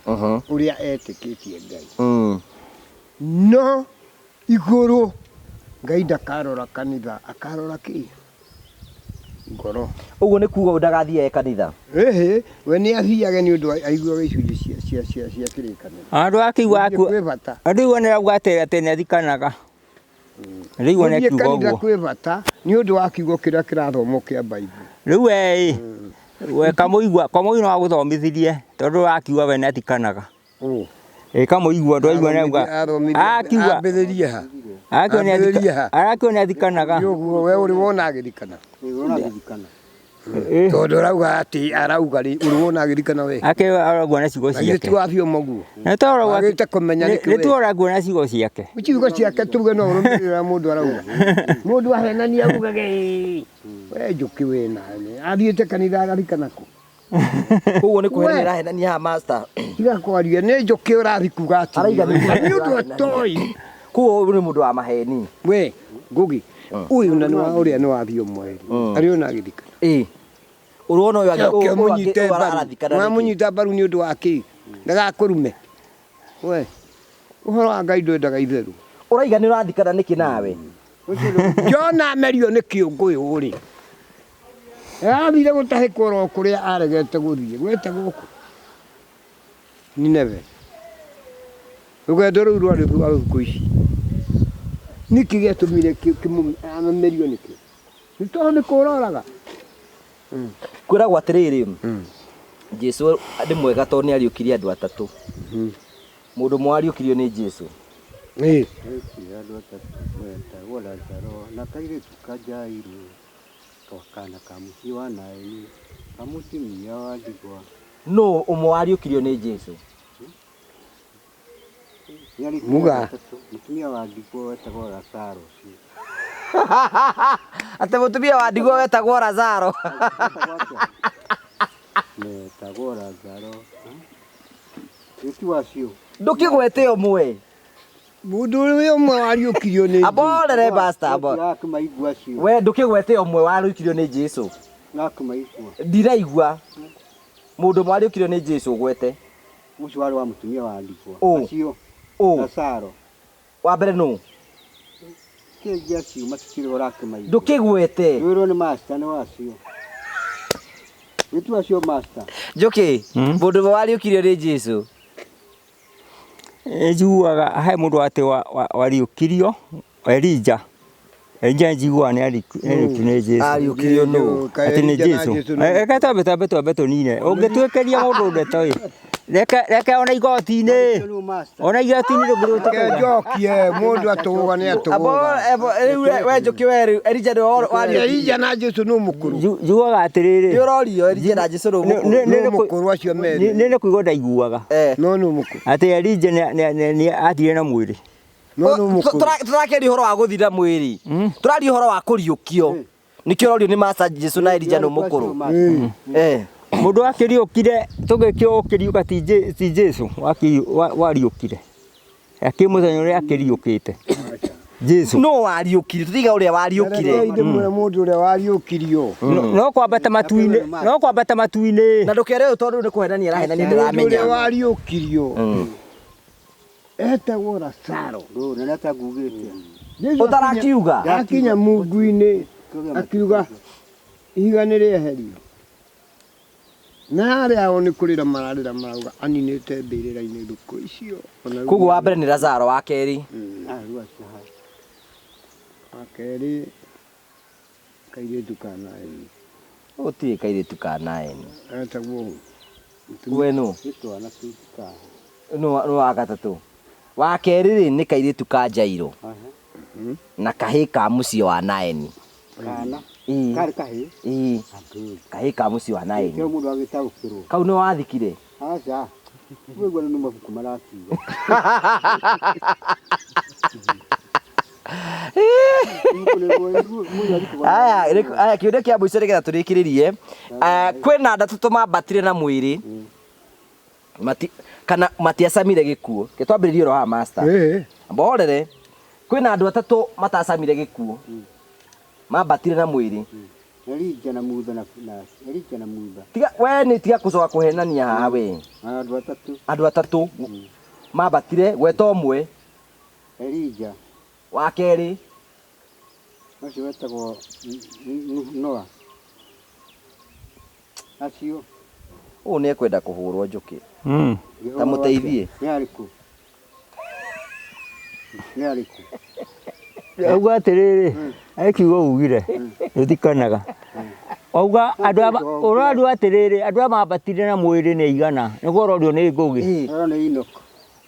Speaker 3: ũrĩa etĩkĩtie Ngai. No igũrũ Ngai ndakarora kanitha, akarora kĩ? Ngoro.
Speaker 2: Ũguo nĩ kuga ũyũ ndagathiaga kanitha.
Speaker 3: Ĩhĩ, we nĩ athiage nĩ ũndũ aiguaga icunjĩ cia kĩrĩkanĩro.
Speaker 5: Andũ akiuga
Speaker 3: Ningĩ kwĩ bata.
Speaker 5: Andũ igua nĩ arauga atĩ atĩ nĩ athikanaga. Rĩu one
Speaker 3: Gũthiĩ
Speaker 5: akiuga
Speaker 3: kanitha
Speaker 5: ũguo.
Speaker 3: kwĩ bata nĩ ũndũ wa kiugo kĩrĩa kĩrathomwo kĩa Bible.
Speaker 5: Rĩu we ĩ, we Kamũigua, Kamũigua no agũthomithirie tondũ akiuga we nĩathikanaga.
Speaker 3: Ũ.
Speaker 5: Ĩ Kamũigua ndwaigua nĩauga
Speaker 3: Athomithie-
Speaker 5: akiuga
Speaker 3: ambĩrĩrie ha
Speaker 5: arakiuga nĩathika-
Speaker 3: ambĩrĩrie ha?
Speaker 5: arakiuga nĩathikanaga.
Speaker 3: Nĩ ũguo we ũrĩ wona agĩthikana
Speaker 1: Ũrona agĩthikana.
Speaker 5: Ĩ,
Speaker 3: tondũ arauga atĩ arauga rĩ ũrĩ wona agĩthikana we
Speaker 5: Ake arauga na ciugo
Speaker 3: na githĩ ti
Speaker 5: ciake.
Speaker 3: wa biũ ũguo
Speaker 5: Nĩ twarauga
Speaker 3: Wagĩte kũmenya nĩkĩ
Speaker 5: nĩ
Speaker 3: we?
Speaker 5: twarauga na ciugo ciake.
Speaker 3: Ciugo ciake tuge no ũrũmĩrĩra mũndũ arauga mũndũ ahenania augage "Ĩĩ, we njũkĩ we nane athiĩte kanitha agathikana kũ
Speaker 2: Koguo nĩ kũhenania
Speaker 3: We.
Speaker 2: arahenania haha master.
Speaker 3: tiga kwaria nĩ njũkĩ ũrathi kuga atĩ
Speaker 2: Arauga nĩ
Speaker 3: nĩ ũndũ atoĩ
Speaker 2: Koguo ũyũ nĩ mũndũ wa maheni.
Speaker 3: we Ngugi ũyũ na nĩ wa ũrĩa nĩ wa biũ mweri arĩ ona agĩthikana
Speaker 2: Ĩ. Ũrona ũyũ agĩ-
Speaker 3: Ũke
Speaker 2: ũyũ
Speaker 3: ũmũnyite
Speaker 2: ũyũ
Speaker 3: mbaru
Speaker 2: arathikana nĩkĩ?
Speaker 3: wamũnyita mbaru nĩ ũndũ wa kĩ ndagakũrume we ũhoro wa Ngai ndwendaga itherũ
Speaker 2: Ũraiga nĩ ũrathikana nĩkĩ nawe?
Speaker 3: Jona amerio nĩ kĩũngũyũ rĩ athire gũtahĩkwo oro kũrĩa aregete gũthiĩ gwetagwo kũ Nineve rũgendo rũu rwarĩ rwa thikũ ici nĩkĩ gĩatũmire amerio nĩkĩ nĩ tondũ nĩ kũroraga
Speaker 2: Kwĩragwo atĩrĩrĩ, Jesu nĩ mwega tondũ nĩ ariũkirie andũ atatũ. Mũndũ ũmwe wariũkirio nĩ Jesu.
Speaker 3: Ĩĩ.
Speaker 1: Ariũkirie andũ atatũ metagwo Lazaro na kairĩtu ka Jairũ kana ka mũciĩ wa Naini ka mũtumia wa ndigwa.
Speaker 2: Nũ ũmwe wariũkirio nĩ Jesu?
Speaker 1: Nĩariũkirie
Speaker 3: Muga.
Speaker 1: andũ atatũ. Mũtumia wa ndigwa wetagwo Lazaro ũcio.
Speaker 2: Atĩ mũtumia wa ndigwa wetagwo Lazaro.
Speaker 1: Wetagwo atĩa? Metagwo Lazaro. Ĩ ti wacio.
Speaker 2: Ndũkĩgwete ũmwe.
Speaker 3: Mũndũ ũrĩa ũmwe wariũkirio nĩ
Speaker 2: Amborere pastor abo.
Speaker 1: Akĩmaigua acio.
Speaker 2: We ndũkĩgwete ũmwe wariũkirio nĩ Jesu.
Speaker 1: Akĩmaigua.
Speaker 2: Ndiraigua. Mũndũ ũmwe wariũkirio nĩ Jesu ũgwete.
Speaker 1: Ũcio warĩ wa mũtumia wa ndigwa.
Speaker 2: Ũ.
Speaker 1: Acio.
Speaker 2: Ũ.
Speaker 1: Lazaro.
Speaker 2: Wa mbere nũ?
Speaker 1: Kĩngi acio matikĩrĩ ũrakĩmaigua.
Speaker 2: Ndũkĩgwete.
Speaker 1: Wĩrwo nĩ master nĩ wacio. Nĩ tu acio master.
Speaker 2: Njũkĩ, mũndũ ũmwe wariũkirio nĩ Jesu.
Speaker 5: Njiguaga he mũndũ atĩ wariũkirio Elija. Elija njiguaga nĩ ariũkirio nĩ Jesu.
Speaker 2: Ariũkirio nũ?
Speaker 5: Atĩ nĩ Jesu. Reke twambe twambe twambe tũnine. Ũngĩtuĩkĩria mũndũ ndeto ĩ. Reke reke ona igoti-inĩ.
Speaker 1: Nĩ master.
Speaker 5: Ona igoti-inĩ ndũngĩrũtĩkĩra.
Speaker 3: Njokie mũndũ atũgũga nĩ
Speaker 2: Abo
Speaker 3: atũgũga
Speaker 2: ebo rĩu we Njũkĩ we rĩu Elija nĩwe wariũkirio.
Speaker 3: Elija na Jesu nũ mũkũrũ
Speaker 5: Njugaga atĩrĩrĩ.
Speaker 2: Nĩ ũrorio Elija na Jesu nũ mũkũrũ.
Speaker 3: nũ mũkũrũ acio merĩ
Speaker 5: Nĩ nĩ kũigua ndaiguaga.
Speaker 2: Eh.
Speaker 3: no nũ mũkũrũ
Speaker 5: Atĩ Elija nĩ athire na mwĩrĩ.
Speaker 3: no nũ mũkũrũ
Speaker 2: Tũrakĩaria ũhoro wa gũthira mwĩrĩ. Tũraria ũhoro wa kũriũkio. Nĩkĩo ũrorio nĩ master Jesu na Elija nũ mũkũrũ. Eh.
Speaker 5: Mũndũ akĩriũkire tũgĩkĩũkĩriũka ti Jesu wariũkire. Akĩ mũthenya ũrĩa akĩriũkĩte. Jesu.
Speaker 2: Nũ wariũkirio? Tũtiga ũrĩa wariũkire.
Speaker 3: Rekei ndĩmwĩre mũndũ ũrĩa wariũkirio
Speaker 5: No kwambata matu-inĩ, no kwambata matu-inĩ.
Speaker 2: Na ndũkere ũyũ tondũ nĩ kũhenania arahenania
Speaker 3: mũndũ ũrĩa
Speaker 2: ndĩramenya.
Speaker 3: wariũkirio etagwo Lazaro
Speaker 1: Ndũ na nĩatangugĩte.
Speaker 3: Jesu
Speaker 2: Ũtarakiuga?
Speaker 3: akinya mungu-inĩ akiuga ihiga nĩ rĩeherio na arĩa ao nĩ kũrĩra mararĩra marauga aninĩte mbĩrĩra-inĩ thukũ icio Ona rĩu
Speaker 2: Koguo wa mbere nĩ Lazaro, wa kerĩ
Speaker 1: Ah, rĩu acio haya.
Speaker 3: wa kerĩ kairĩtu ka Naini
Speaker 2: gũtirĩ kairĩtu ka Naini.
Speaker 3: etagwo ũũ.
Speaker 2: We nũ?
Speaker 1: Nĩ twana tũtikaha.
Speaker 2: Nũ wa gatatũ? Wa kerĩ rĩ nĩ kairĩtu ka Jairũ
Speaker 1: Aha.
Speaker 2: na kahĩĩ ka mũciĩ wa Naini.
Speaker 1: Kana.
Speaker 2: Ĩĩ.
Speaker 1: Karĩ kahĩĩ.
Speaker 2: Ĩĩ.
Speaker 1: Good.
Speaker 2: Kahĩĩ ka mũciĩ wa Naini.
Speaker 1: Kĩo mũndũ agĩtaũkĩrwo.
Speaker 2: Kau nĩ wathikire?
Speaker 1: Aca. Ũguo nĩ mabuku marakiuga.
Speaker 2: Aya, aya kĩũria kĩa mũico nĩgetha tũrĩkĩrĩrie. Kwĩna andũ atatũ mambatire na mwĩrĩ mati kana matiacamire gĩkuũ. Reke twambĩrĩrie oro haha master.
Speaker 3: Ĩĩ.
Speaker 2: Mborere. Kwĩna andũ atatũ matacamire gĩkuũ. Mambatire na mwĩrĩ.
Speaker 1: Elija na Mutha na Elija na Mutha.
Speaker 2: Tiga we nĩ tiga gũcoka kũhenania haha we.
Speaker 1: Andũ atatũ.
Speaker 2: Andũ atatũ mambatire gweta ũmwe.
Speaker 1: Elija.
Speaker 2: Wa kerĩ.
Speaker 1: Ũcio wetagwo Noa. Acio.
Speaker 2: Ũyũ nĩ ekwenda kũhũrwo njũkĩ. Ta mũteithie.
Speaker 1: Nĩ arĩkũ? Nĩ arĩkũ?
Speaker 5: Auga atĩrĩrĩ, he kiugo ugire rũtikanaga. Auga andũ aya ũrarua atĩrĩrĩ, andũ aya mambatire na mwĩrĩ nĩ aigana, nĩguo ũrorio nĩ Ngũgĩ.
Speaker 1: Ĩyo nĩ Inoko.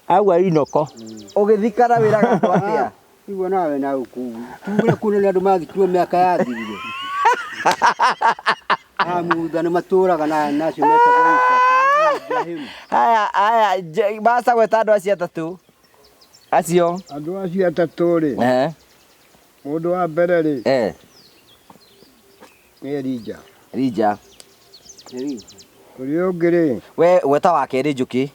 Speaker 5: Auga Inoko.
Speaker 2: Ũgĩthikana wĩraga andũ atĩa?
Speaker 1: Igua nawe na kuu. Tugire kuu nĩ andũ mathikirwo mĩaka yathirire. Amutha nĩ matũraga na nacio metagwo Ibrahim.
Speaker 2: Haya, haya, Master gweta andũ acio atatũ. Acio.
Speaker 3: Andũ acio atatũ rĩ, mũndũ wa mbere rĩ, nĩ Elija.
Speaker 2: Elija.
Speaker 3: Ũrĩa ũngĩ rĩ,
Speaker 2: We gweta wa kerĩ Njũkĩ.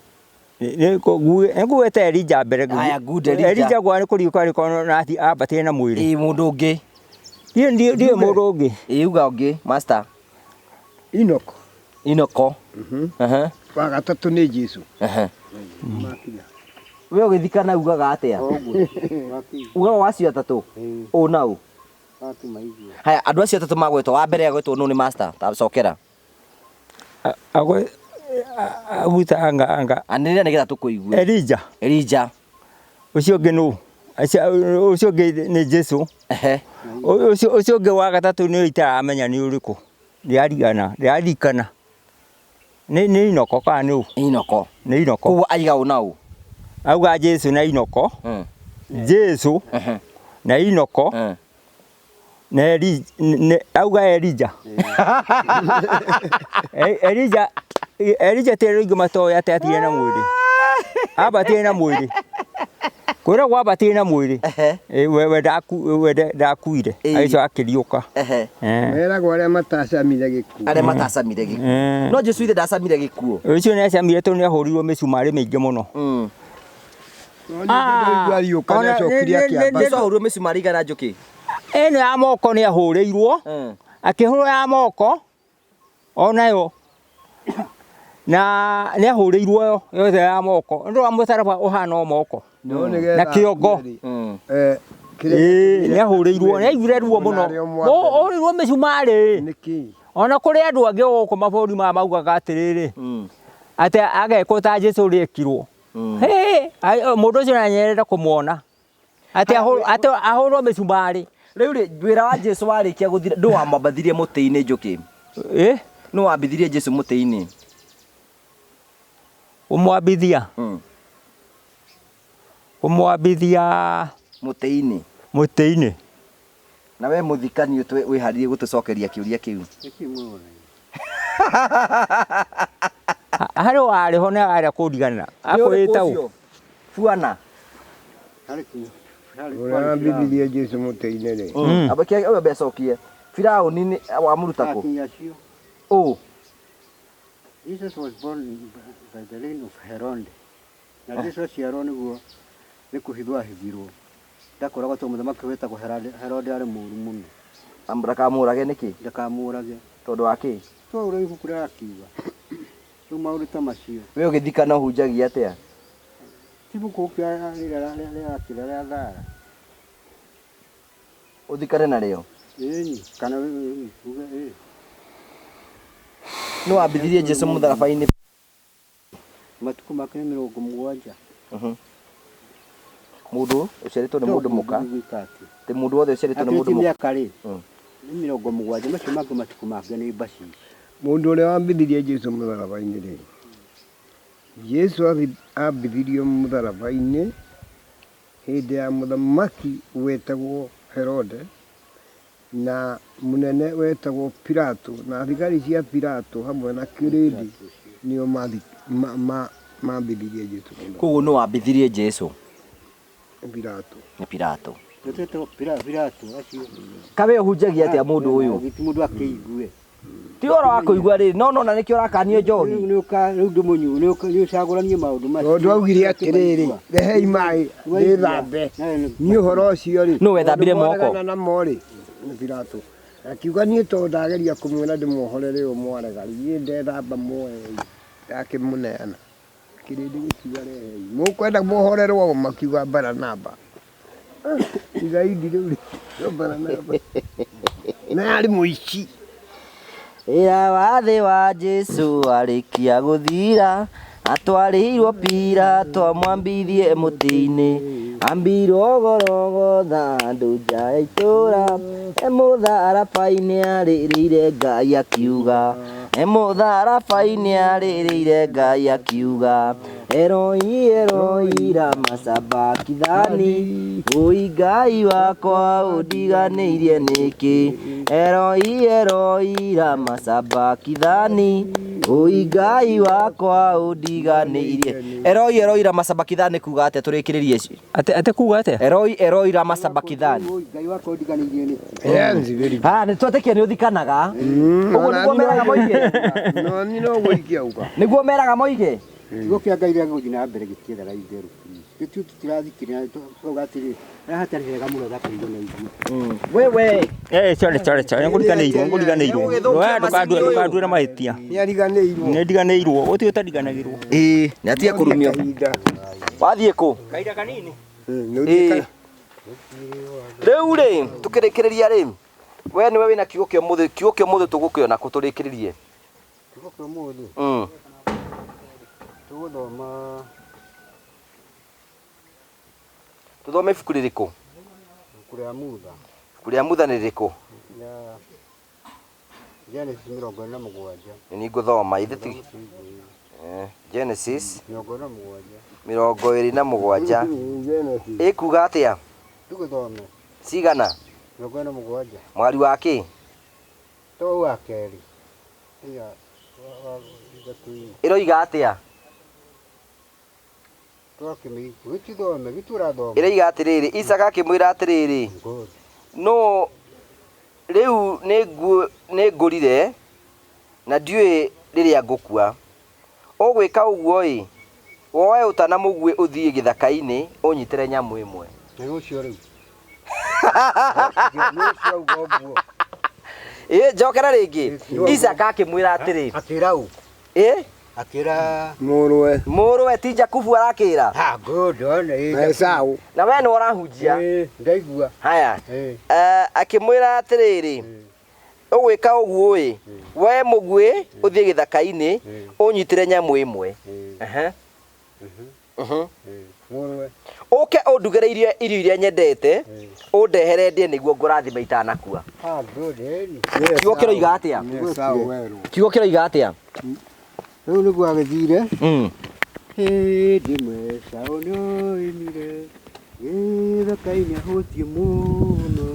Speaker 5: Nĩngũgweta Elija mbere.
Speaker 2: Haya, good, Elija.
Speaker 5: Elija gwa nĩ kũriũka arĩkorwo na ambatire na mwĩrĩ.
Speaker 2: Ĩ mũndũ ũngĩ.
Speaker 5: Ndiũĩ mũndũ ũngĩ.
Speaker 2: Ĩ uga ũngĩ, Master.
Speaker 3: Inoko.
Speaker 2: Inoko.
Speaker 3: Wa gatatũ nĩ Jesu.
Speaker 2: We ũgĩthikana ugaga atĩa? Ugaga wa acio atatũ? Ũ na ũ? Haya, andũ acio atatũ magwetwo, wa mbere agwetwo nũ nĩ Master? Tacokera.
Speaker 5: Aguta anga anga.
Speaker 2: Anĩrĩra nĩgetha tũkũigue.
Speaker 5: Elija.
Speaker 2: Elija.
Speaker 5: Ũcio ũngĩ nũ? Ũcio ũngĩ nĩ Jesu. Ũcio ũngĩ wa gatatũ nĩ itaramenya nĩ ũrĩkũ. Ndĩrarigana, ndĩraririkana. Nĩ Inoko kana nĩ ũ?
Speaker 2: Inoko.
Speaker 5: Nĩ Inoko.
Speaker 2: Koguo aiga ũ na ũ?
Speaker 5: Auga Jesu na Inoko. Jesu na Inoko. Na auga Elija. Elija, Elija ti andũ aingĩ matoĩ atĩ atigire na mwĩrĩ. Ambatire na mwĩrĩ. Kwĩragwo ambatire na mwĩrĩ. We ndakuire. Agĩcoka akĩriũka.
Speaker 3: Meragwo arĩa matacamire gĩkuũ.
Speaker 2: Arĩa matacamire gĩkuũ. No Jesu ithe ndacamire gĩkuũ.
Speaker 5: Ũcio nĩ acamire tondũ nĩ ahũrirwo mĩcumarĩ mĩingĩ mũno.
Speaker 2: Jesu ahũrirwo mĩcumarĩ igana Njũkĩ.
Speaker 5: Ĩno ya moko nĩ ahũrĩirwo. Akĩhũrwo ya moko onayo. Na nĩ ahũrĩirwo yo yothe ya moko. Nĩ ũndũ wa mũtharaba ũhana o moko. Na kĩongo. Nĩ ahũrĩirwo, nĩ aiguire ruo mũno. Ũhũrĩirwo mĩcumarĩ. Ona kũrĩ andũ angĩ gũkũ mabũrũri maya maugaga atĩrĩrĩ, atĩ agekwo ta Jesu ũrĩa ekirwo. Mũndũ ũcio no nyende kũmuona. Atĩ ahũrwo mĩcumarĩ.
Speaker 2: Rĩu rĩ, wĩra wa Jesu warĩkia gũthira, ndũ wamwambathirie mũtĩ-inĩ Njũkĩ? Nũ wambithirie Jesu mũtĩ-inĩ?
Speaker 5: Ũmwambithia? Ũmwambithia
Speaker 2: mũtĩ-inĩ.
Speaker 5: Mũtĩ-inĩ.
Speaker 2: Na we mũthikani wĩharĩrie gũtũcokeria kĩũria kĩu.
Speaker 5: Harĩ warĩ ho na arĩa kũndigana. Akwĩrĩte ũ?
Speaker 2: Buana.
Speaker 3: Ũrĩa wambithirie Jesu mũtĩ-inĩ rĩ.
Speaker 2: Ambe mbecokie. Firaũni nĩ wamũruta kũ? Ũ.
Speaker 1: Jesus was born by the reign of Herod. Na Jesu aciarwo nĩguo nĩ kũhithwo ahithirwo. Ndakoragwo to mũthamaki wĩtagwo Herod, Herod arĩ mũũru mũno.
Speaker 2: Ndakamũrage nĩkĩ?
Speaker 1: Ndakamũrage.
Speaker 2: Tondũ wa kĩ?
Speaker 1: To ũrĩa ibuku rĩrakiuga. Rĩu maũndũ ta macio.
Speaker 2: We ũgĩthikana ũhunjagia atĩa?
Speaker 1: Ti ibuku rĩrĩa rĩrakĩra rĩa thara.
Speaker 2: Ũthikane narĩo?
Speaker 1: Ĩni, kana uge ĩ.
Speaker 2: Nĩ wambithirie Jesu mũtharaba-inĩ?
Speaker 1: Matukũ make nĩ 70.
Speaker 2: Mũndũ ũciarĩtwo nĩ mũndũ mũka. Ti mũndũ wothe ũciarĩtwo nĩ mũndũ mũka.
Speaker 1: Mĩaka rĩ, nĩ 70, macio mangĩ matukũ make nĩ mbaci.
Speaker 3: Mũndũ ũrĩa wambithirie Jesu mũtharaba-inĩ rĩ, Jesu ambithirio mũtharaba-inĩ hĩndĩ ya mũthamaki wetagwo Herode na mũnene wetagwo Pilato, na thigari cia Pilato hamwe na kĩrĩndĩ nĩo mambithirie Jesu.
Speaker 2: Koguo nĩ wambithirie Jesu?
Speaker 3: Pilato.
Speaker 2: Nĩ Pilato.
Speaker 1: Pilato acio.
Speaker 2: Kawe ũhunjagia atĩa mũndũ ũyũ?
Speaker 1: Ti mũndũ akĩigue.
Speaker 2: Ti ũhoro wa kũigua rĩ, no nona nĩkĩo ũrakanio njohi.
Speaker 1: Rĩu ndũmũnyue, nĩ ũcagũranie maũndũ macio.
Speaker 3: Tondũ augire atĩrĩrĩ, rehei maĩ ndĩthambe. Niĩ ũhoro ũcio rĩ,
Speaker 2: Nũ wethambire moko?
Speaker 3: mwaregana namo rĩ, nĩ Pilato. Akiuga niĩ tondũ ndageria kũmwĩra ndĩmuohore rĩu mwarega, niĩ ndethamba muohei. Ndakĩmũneana. Kĩrĩndĩ gĩkiuga rehei. Mũkwenda muohorerwo makiuga Baranaba. Igaidi rĩu rĩ Baranaba. Na arĩ mũici.
Speaker 2: Wĩra wa thĩ wa Jesu arĩkia gũthira, atwarĩirwo Pilato amwambithie mũtĩ-inĩ. Ambirwo Gorogotha andũ nja ya itũra, e mũtharaba-inĩ arĩrĩire Ngai akiuga, e mũtharaba-inĩ arĩrĩire Ngai akiuga, Eroi Eroi lama sabakithani, ũi Ngai wakwa ũndiganĩirie nĩkĩ? Eroi Eroi lama sabakithani, ũi Ngai wakwa ũndiganĩirie. Eroi Eroi lama sabakithani kuga atĩa tũrĩkĩrĩrie?
Speaker 5: Atĩ atĩ kuga atĩa?
Speaker 2: Eroi Eroi lama sabakithani.
Speaker 1: Ũi Ngai wakwa ũndiganĩirie nĩkĩ?
Speaker 3: Yes, very good.
Speaker 2: Ha, nĩ twetĩkia nĩ ũthikanaga. Ũguo nĩguo meraga moige.
Speaker 3: No ni no gũikia uga.
Speaker 2: Nĩguo meraga moige.
Speaker 1: Kiugo kĩa Ngai rĩa gũthiĩ na mbere gĩtiethaga itherũ please. Gĩtu tũtirathikĩrĩria tũkauga atĩrĩ haha hatarĩ hega mũno thakĩirwo na ithuĩ.
Speaker 2: Wewe.
Speaker 5: Eh, sorry sorry sorry, ngũriganĩirwo ngũriganĩirwo.
Speaker 2: Nĩũgĩthũkia
Speaker 5: We
Speaker 2: macini
Speaker 5: ndũkandue
Speaker 2: ũyũ.
Speaker 5: ndũkanduĩre mahĩtia.
Speaker 3: Nĩ ariganĩirwo.
Speaker 5: Nĩ ndiganĩirwo, gũtirĩ ũtariganagĩrwo.
Speaker 2: Ĩĩ, nĩ atige kũrumio.
Speaker 3: Kahinda.
Speaker 2: Wathiĩ kũ?
Speaker 5: Kahinda kanini.
Speaker 3: Nĩ ũthiĩ
Speaker 2: Ĩĩ.
Speaker 3: kana-
Speaker 2: Rĩu rĩ, tũkĩrĩkĩrĩria rĩ, we nĩwe wĩna kiugo kĩa ũmũthĩ, kiugo kĩa ũmũthĩ tũgũkĩona kũ tũrĩkĩrĩrie?
Speaker 1: Kiugo kĩa ũmũthĩ tũgũthoma
Speaker 2: Tũthome ibuku rĩrĩkũ?
Speaker 1: ibuku rĩa Mutha
Speaker 2: Ibuku rĩa Mutha nĩ rĩrĩkũ?
Speaker 1: ya Genesis 47.
Speaker 2: Nĩ niĩ ngũthoma, ithe ti Genesis
Speaker 1: 47.
Speaker 2: 27.
Speaker 3: Genesis.
Speaker 2: Ĩkuga atĩa?
Speaker 1: Tũgũthome
Speaker 2: Cigana?
Speaker 1: 47.
Speaker 2: Mwari wa kĩ?
Speaker 1: To wa kerĩ. Iya wa ithatũ-inĩ.
Speaker 2: Ĩroiga atĩa?
Speaker 1: Twakĩmĩigua gĩtithome gĩtũrathoma.
Speaker 2: Ĩroiga atĩrĩrĩ, Isaka akĩmwĩra atĩrĩrĩ,
Speaker 1: Good.
Speaker 2: no rĩu nĩ ngũrire na ndiũĩ rĩrĩa ngũkua. Ũgwĩka ũguo ĩ, woe ũta na mũguĩ ũthiĩ gĩthaka-inĩ ũnyitĩre nyamũ ĩmwe.
Speaker 1: Nĩ ũcio rĩu. Nĩ ũcio auga ũguo.
Speaker 2: Ĩ, njokera rĩngĩ. Isaka akĩmwĩra atĩrĩ,
Speaker 1: Akĩra ũ?
Speaker 2: ĩ,
Speaker 1: Akĩra
Speaker 3: Mũrũwe.
Speaker 2: mũrũwe ti Jakubu arakĩra,
Speaker 1: ha good one.
Speaker 3: Na Esau.
Speaker 2: na we nĩ ũrahunjia.
Speaker 1: Ĩ, ndaigua.
Speaker 2: Haya,
Speaker 1: Ĩ.
Speaker 2: Akĩmwĩra atĩrĩrĩ, ũgwĩka ũguo ĩ, we mũguĩ ũthiĩ gĩthaka-inĩ ũnyitĩre nyamũ ĩmwe. Ehe.
Speaker 1: Mũrũwe.
Speaker 2: Ũke ũndugĩre irio irio iria nyendete, ũndehere ndĩe nĩguo ngũrathime itanakua.
Speaker 1: Ha good. Ĩ.
Speaker 2: Kiugo kĩroiga atĩa?
Speaker 3: Nĩ Esau werũ.
Speaker 2: Kiugo kĩroiga atĩa?
Speaker 1: Rĩu nĩguo agĩthire. Hĩndĩ ĩmwe Esau nĩoimire gĩthaka-inĩ ahũtiĩ mũno,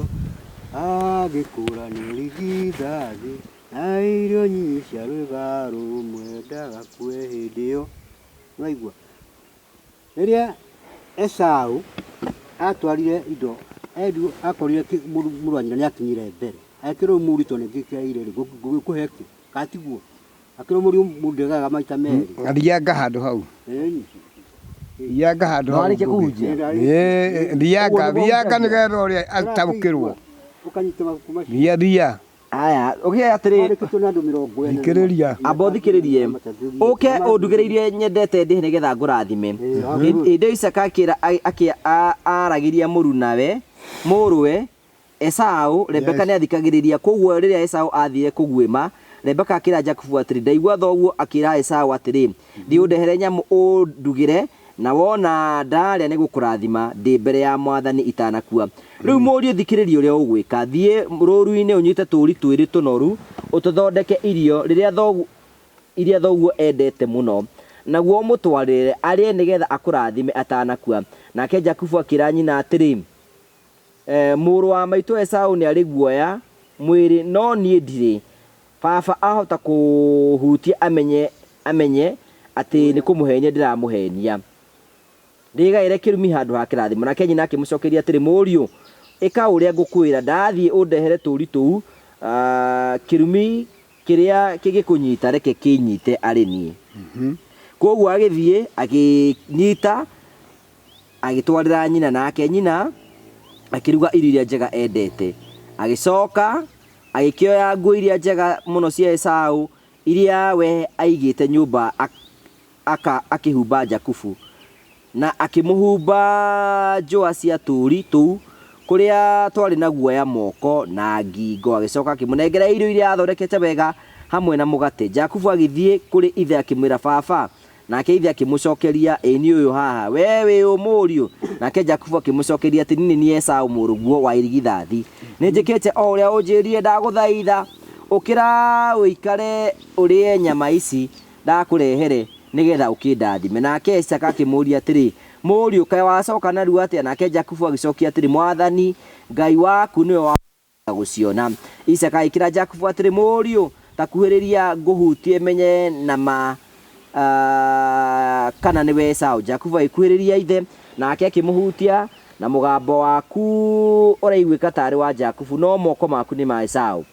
Speaker 1: agĩkũra nĩ rigithathi na irio nyinyi cia rwĩga rũmwe ndagakue hĩndĩ ĩyo. Nĩwaigua? Rĩrĩa Esau atwarire indo endu akorire mũrũ wa nyina nĩakinyire mbere akĩrwo mũritũ nĩ ngĩkĩaire rĩ ngũgĩkũhe kĩ katiguo akĩrwo mũriũ mũndũ ndegaga maita merĩ.
Speaker 3: Thianga handũ hau.
Speaker 1: Ĩni.
Speaker 3: Thianga handũ hau.
Speaker 2: Nĩwarĩkia kũhunjia?
Speaker 3: Ĩĩ, thianga, thianga nĩgetha ũrĩa ataũkĩrwo.
Speaker 1: Ũkanyita mabuku macio.
Speaker 3: Thia thia.
Speaker 2: Aya, ũgĩe atĩrĩ,
Speaker 1: Marĩkĩtwo nĩ andũ 40.
Speaker 3: Thikĩrĩria.
Speaker 2: amba ũthikĩrĩrie. Ũke ũndugĩre irio nyendete ndĩhe nĩgetha ngũrathime. Hĩndĩ ĩyo Isaka akĩra aragĩria mũrunawe mũrũwe Esau, Rebeka nĩ athikagĩrĩria. Koguo rĩrĩa Esau aathiire kũguĩma, Rebeka akĩra Jakubu atĩrĩ, ndaigua thoguo akĩra Esau atĩrĩ, thiĩ ũndehere nyamũ ũndugĩre, na wona ndarĩa nĩ gũkũrathima ndĩ mbere ya Mwathani itanakua. Rĩu mũriũ thikĩrĩria ũrĩa ũgwĩka, thiĩ rũũru-inĩ ũnyite tũũri twĩrĩ tũnoru, ũtũthondeke irio rĩrĩa thoguo iria thoguo endete mũno, naguo ũmũtwarĩre arĩe nĩgetha akũrathime atanakua. Nake Jakubu akĩra nyina atĩrĩ, mũrũ wa maitũ Esau nĩ arĩ guoya mwĩrĩ, no niĩ ndirĩ. Baba ahota kũhutia amenye amenye atĩ nĩ kũmũhenia ndĩramũhenia. Ndĩgaĩre kĩrumi handũ ha kĩrathimo. Nake nyina akĩmũcokeria atĩrĩ, mũriũ, ĩka ũrĩa ngũkwĩra, ndathiĩ ũndehere tũũri tũu, kĩrumi kĩrĩa kĩngĩkũnyita reke kĩnyite arĩ niĩ. Koguo agĩthiĩ akĩnyita agĩtwarĩra nyina, nake nyina akĩruga irio iria njega endete. Agĩcoka agĩkĩoya nguo iria njega mũno cia Esau iria we aigĩte nyũmba akĩhumba Jakubu, na akĩmũhumba njũa cia tũũri tũu kũrĩa twarĩ na guoya moko na ngingo. Agĩcoka akĩmũnengera irio iria athondekete wega hamwe na mũgate. Jakubu agĩthiĩ kũrĩ ithe akĩmwĩra, baba. Nake ithe akĩmũcokeria, Ĩ niĩ ũyũ haha, wee wĩ ũ mũriũ? Nake Jakubu akĩmũcokeria atĩrĩ, Niĩ nĩ niĩ Esau mũrũguo wa irigithathi. Nĩnjĩkĩte o ũrĩa ũnjĩrire, ndagũthaitha, ũkĩra ũikare ũrĩe nyama ici ndakũrehere, nĩ getha ũkĩndathime. Nake Isaaka akĩmũũria atĩrĩ, Mũriũ, kaĩ wacoka narua atĩa? Nake Jakubu agĩcokia atĩrĩ, Mwathani Ngai waku nĩwe wa. Gũciona. Isaaka agĩkĩra Jakubu atĩrĩ, Mũriũ, ta kuhĩrĩria ngũhutie menye na ma kana nĩwe Esau. Jakubu agĩkuhĩrĩria ithe, nake akĩmũhutia, na mũgambo waku ũraiguĩka taarĩ wa Jakubu, no moko maku nĩ ma Esau.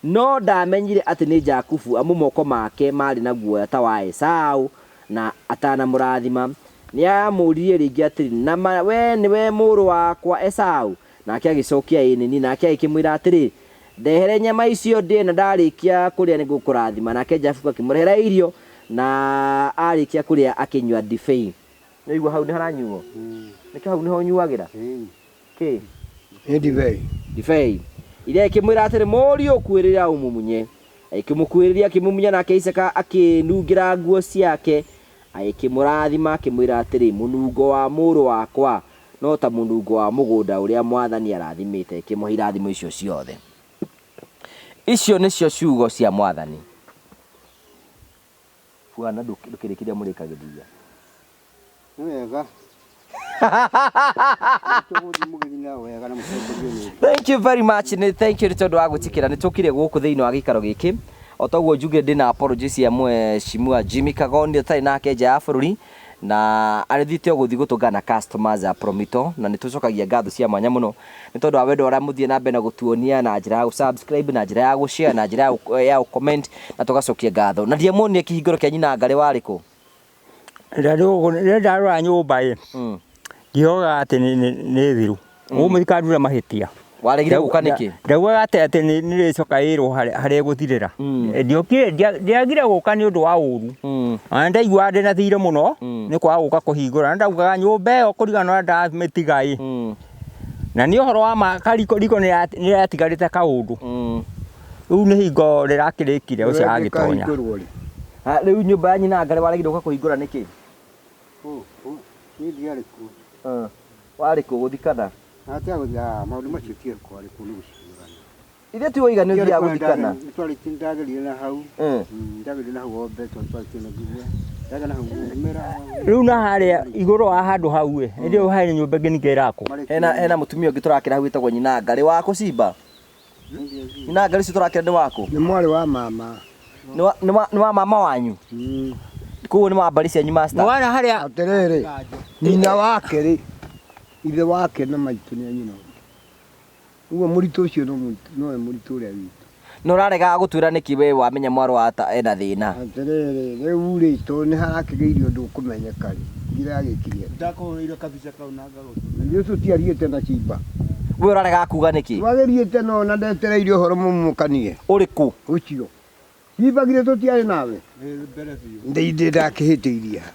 Speaker 2: No ndaamenyire atĩ nĩ Jakubu, amu moko make maarĩ na guoya ta wa Esau, na atanamũrathima. Nĩamũũririe rĩngĩ atĩrĩ, Na ma wee nĩwe mũrũ wakwa Esau? Nake agĩcokia, Ĩĩ nĩ niĩ. Nake agĩkĩmwĩra atĩrĩ, Ndehere nyama icio ndĩe, na ndarĩkia kũrĩa nĩngũkũrathima. Nake Jakubu akĩmũrehera irio, na aarĩkia kũrĩa akĩnyua ndibei. Nĩwaigua hau nĩharanyuo? Nĩkĩ hau nĩho ũnyuagĩra? Kĩ?
Speaker 3: Nĩ ndibei.
Speaker 2: Ndibei. Ithe agĩkĩmwĩra atĩrĩ, Mũriũ, kuhĩrĩria ũmumunye. Agĩkĩmũkuhĩrĩria akĩmumunya, nake Isaaka akĩnungĩra nguo ciake, agĩkĩmũrathima akĩmwĩra atĩrĩ, Mũnungo wa mũrũ wakwa no ta mũnungo wa mũgũnda ũrĩa Mwathani arathimĩte, ĩkĩmũhe irathimo icio ciothe. Icio nĩcio ciugo cia Mwathani. Bwana ndũkĩrĩkĩria mũrĩkagĩrĩria.
Speaker 1: Nĩ wega. Tũgũthiĩ mũgĩthiĩ na wega na mũtongorio nĩ
Speaker 2: Thank you very much. Nĩ thank you nĩ tondũ wa gwĩtĩkĩra nĩ tũkire gũkũ thĩinĩ wa gĩikaro gĩkĩ. O toguo njugire ndĩna apology cia mheshimiwa Jimmy Kagoni ũtarĩ nake nja ya bũrũri. Na arĩthiĩte o gũthiĩ gũtũngana na customers a Promito, na nĩ tũcokagia ngatho cia mwanya mũno nĩ tondũ wa wendo ũrĩa mũthiĩ na mbere na gũtuonia na njĩra ya gũ subscribe, na njĩra ya gũ share, na njĩra ya gũ comment, na tũgacokia ngatho. Na ndiamuonire kĩhingũro kĩa nyina Ngarĩ warĩ kũ?
Speaker 5: Rĩrĩa ndarora nyũmba ĩ, ndiogaga atĩ nĩ thiru. Ũmũthĩ kandura mahĩtia.
Speaker 2: Waregire gũka nĩkĩ?
Speaker 5: Ndaugaga atĩ atĩ nĩ nĩrĩcoka ĩrwo harĩa harĩa ĩgũthirĩra. Ndiokire ndiagire gũka nĩ ũndũ wa ũru. Ona ndaiguaga ndĩna thirĩ mũno nĩ kwaga gũka kũhingũra. Na ndaugaga nyũmba ĩyo kũringana na ũrĩa ndamĩtiga ĩ. Na nĩ ũhoro wa ma kariko riko nĩ rĩatigarĩte kaũndũ. Rĩu nĩ hingo rĩrakĩrĩkire ũcio agĩtonya.
Speaker 3: Rĩngĩkahingũrwo rĩ?
Speaker 2: Rĩu nyũmba ya nyina Ngarĩ waregire gũka kũhingũra nĩkĩ?
Speaker 1: Niĩ ndiarĩ kuo.
Speaker 2: Warĩ kũ gũthikana?
Speaker 1: Atiga gũthiĩ ah, maũndũ macio ti kwarĩ kuo nĩ gũciũrania.
Speaker 2: Ithe ti woiga nĩ ũthiaga gũthikana.
Speaker 1: Nĩ ndagerire na hau. Ndagerire na hau o mbere tondũ twarĩtie na nginya. Ndagera na hau ngĩmera.
Speaker 5: Rĩu na harĩa igũrũ wa handũ hau ĩ, hĩndĩ ĩyo harĩ nyũmba ĩngĩ ningĩ ĩrakwo.
Speaker 2: Hena hena mũtumia ũngĩ tũrakĩra hau wĩtagwo nyina Ngarĩ wa kũ Simba. Nyina Ngarĩ ũcio tũrakĩra nĩ wakũ?
Speaker 3: Nĩ mwarĩ wa mama.
Speaker 2: Nĩ wa, nĩ wa, nĩ wa mama wanyu? Koguo nĩ wa mbarĩ cianyu master?
Speaker 5: Nĩwona harĩa
Speaker 3: Atĩrĩrĩ, nyina wake rĩ, ithe wake na maitũ nĩ a nyina ũmwe. Ũguo mũritũ ũcio no mũritũ, nowe mũritũ ũrĩa witũ.
Speaker 2: Na ũraregaga gũtwĩra nĩkĩ we wamenya mwarĩ wa ta ena thĩna?
Speaker 3: Atĩrĩrĩ, rĩu rĩ, tondũ nĩ harakĩgĩire ũndũ ũkũmenyeka rĩ, ndiragĩkirie.
Speaker 6: Ndakũhũrĩire kabica kau na ngagũtũmĩra.
Speaker 3: Ithuĩ tũtiariĩte na cimba.
Speaker 2: We ũraregaga kuga nĩkĩ?
Speaker 3: Twagĩriĩte no na ndetereire ũhoro mũmũkanie.
Speaker 2: Ũrĩkũ?
Speaker 3: Ũcio. Cimba githĩ tũtiarĩ nawe?
Speaker 6: Ĩ mbere biũ.
Speaker 3: Ndĩ ndakĩhĩtĩirie ha?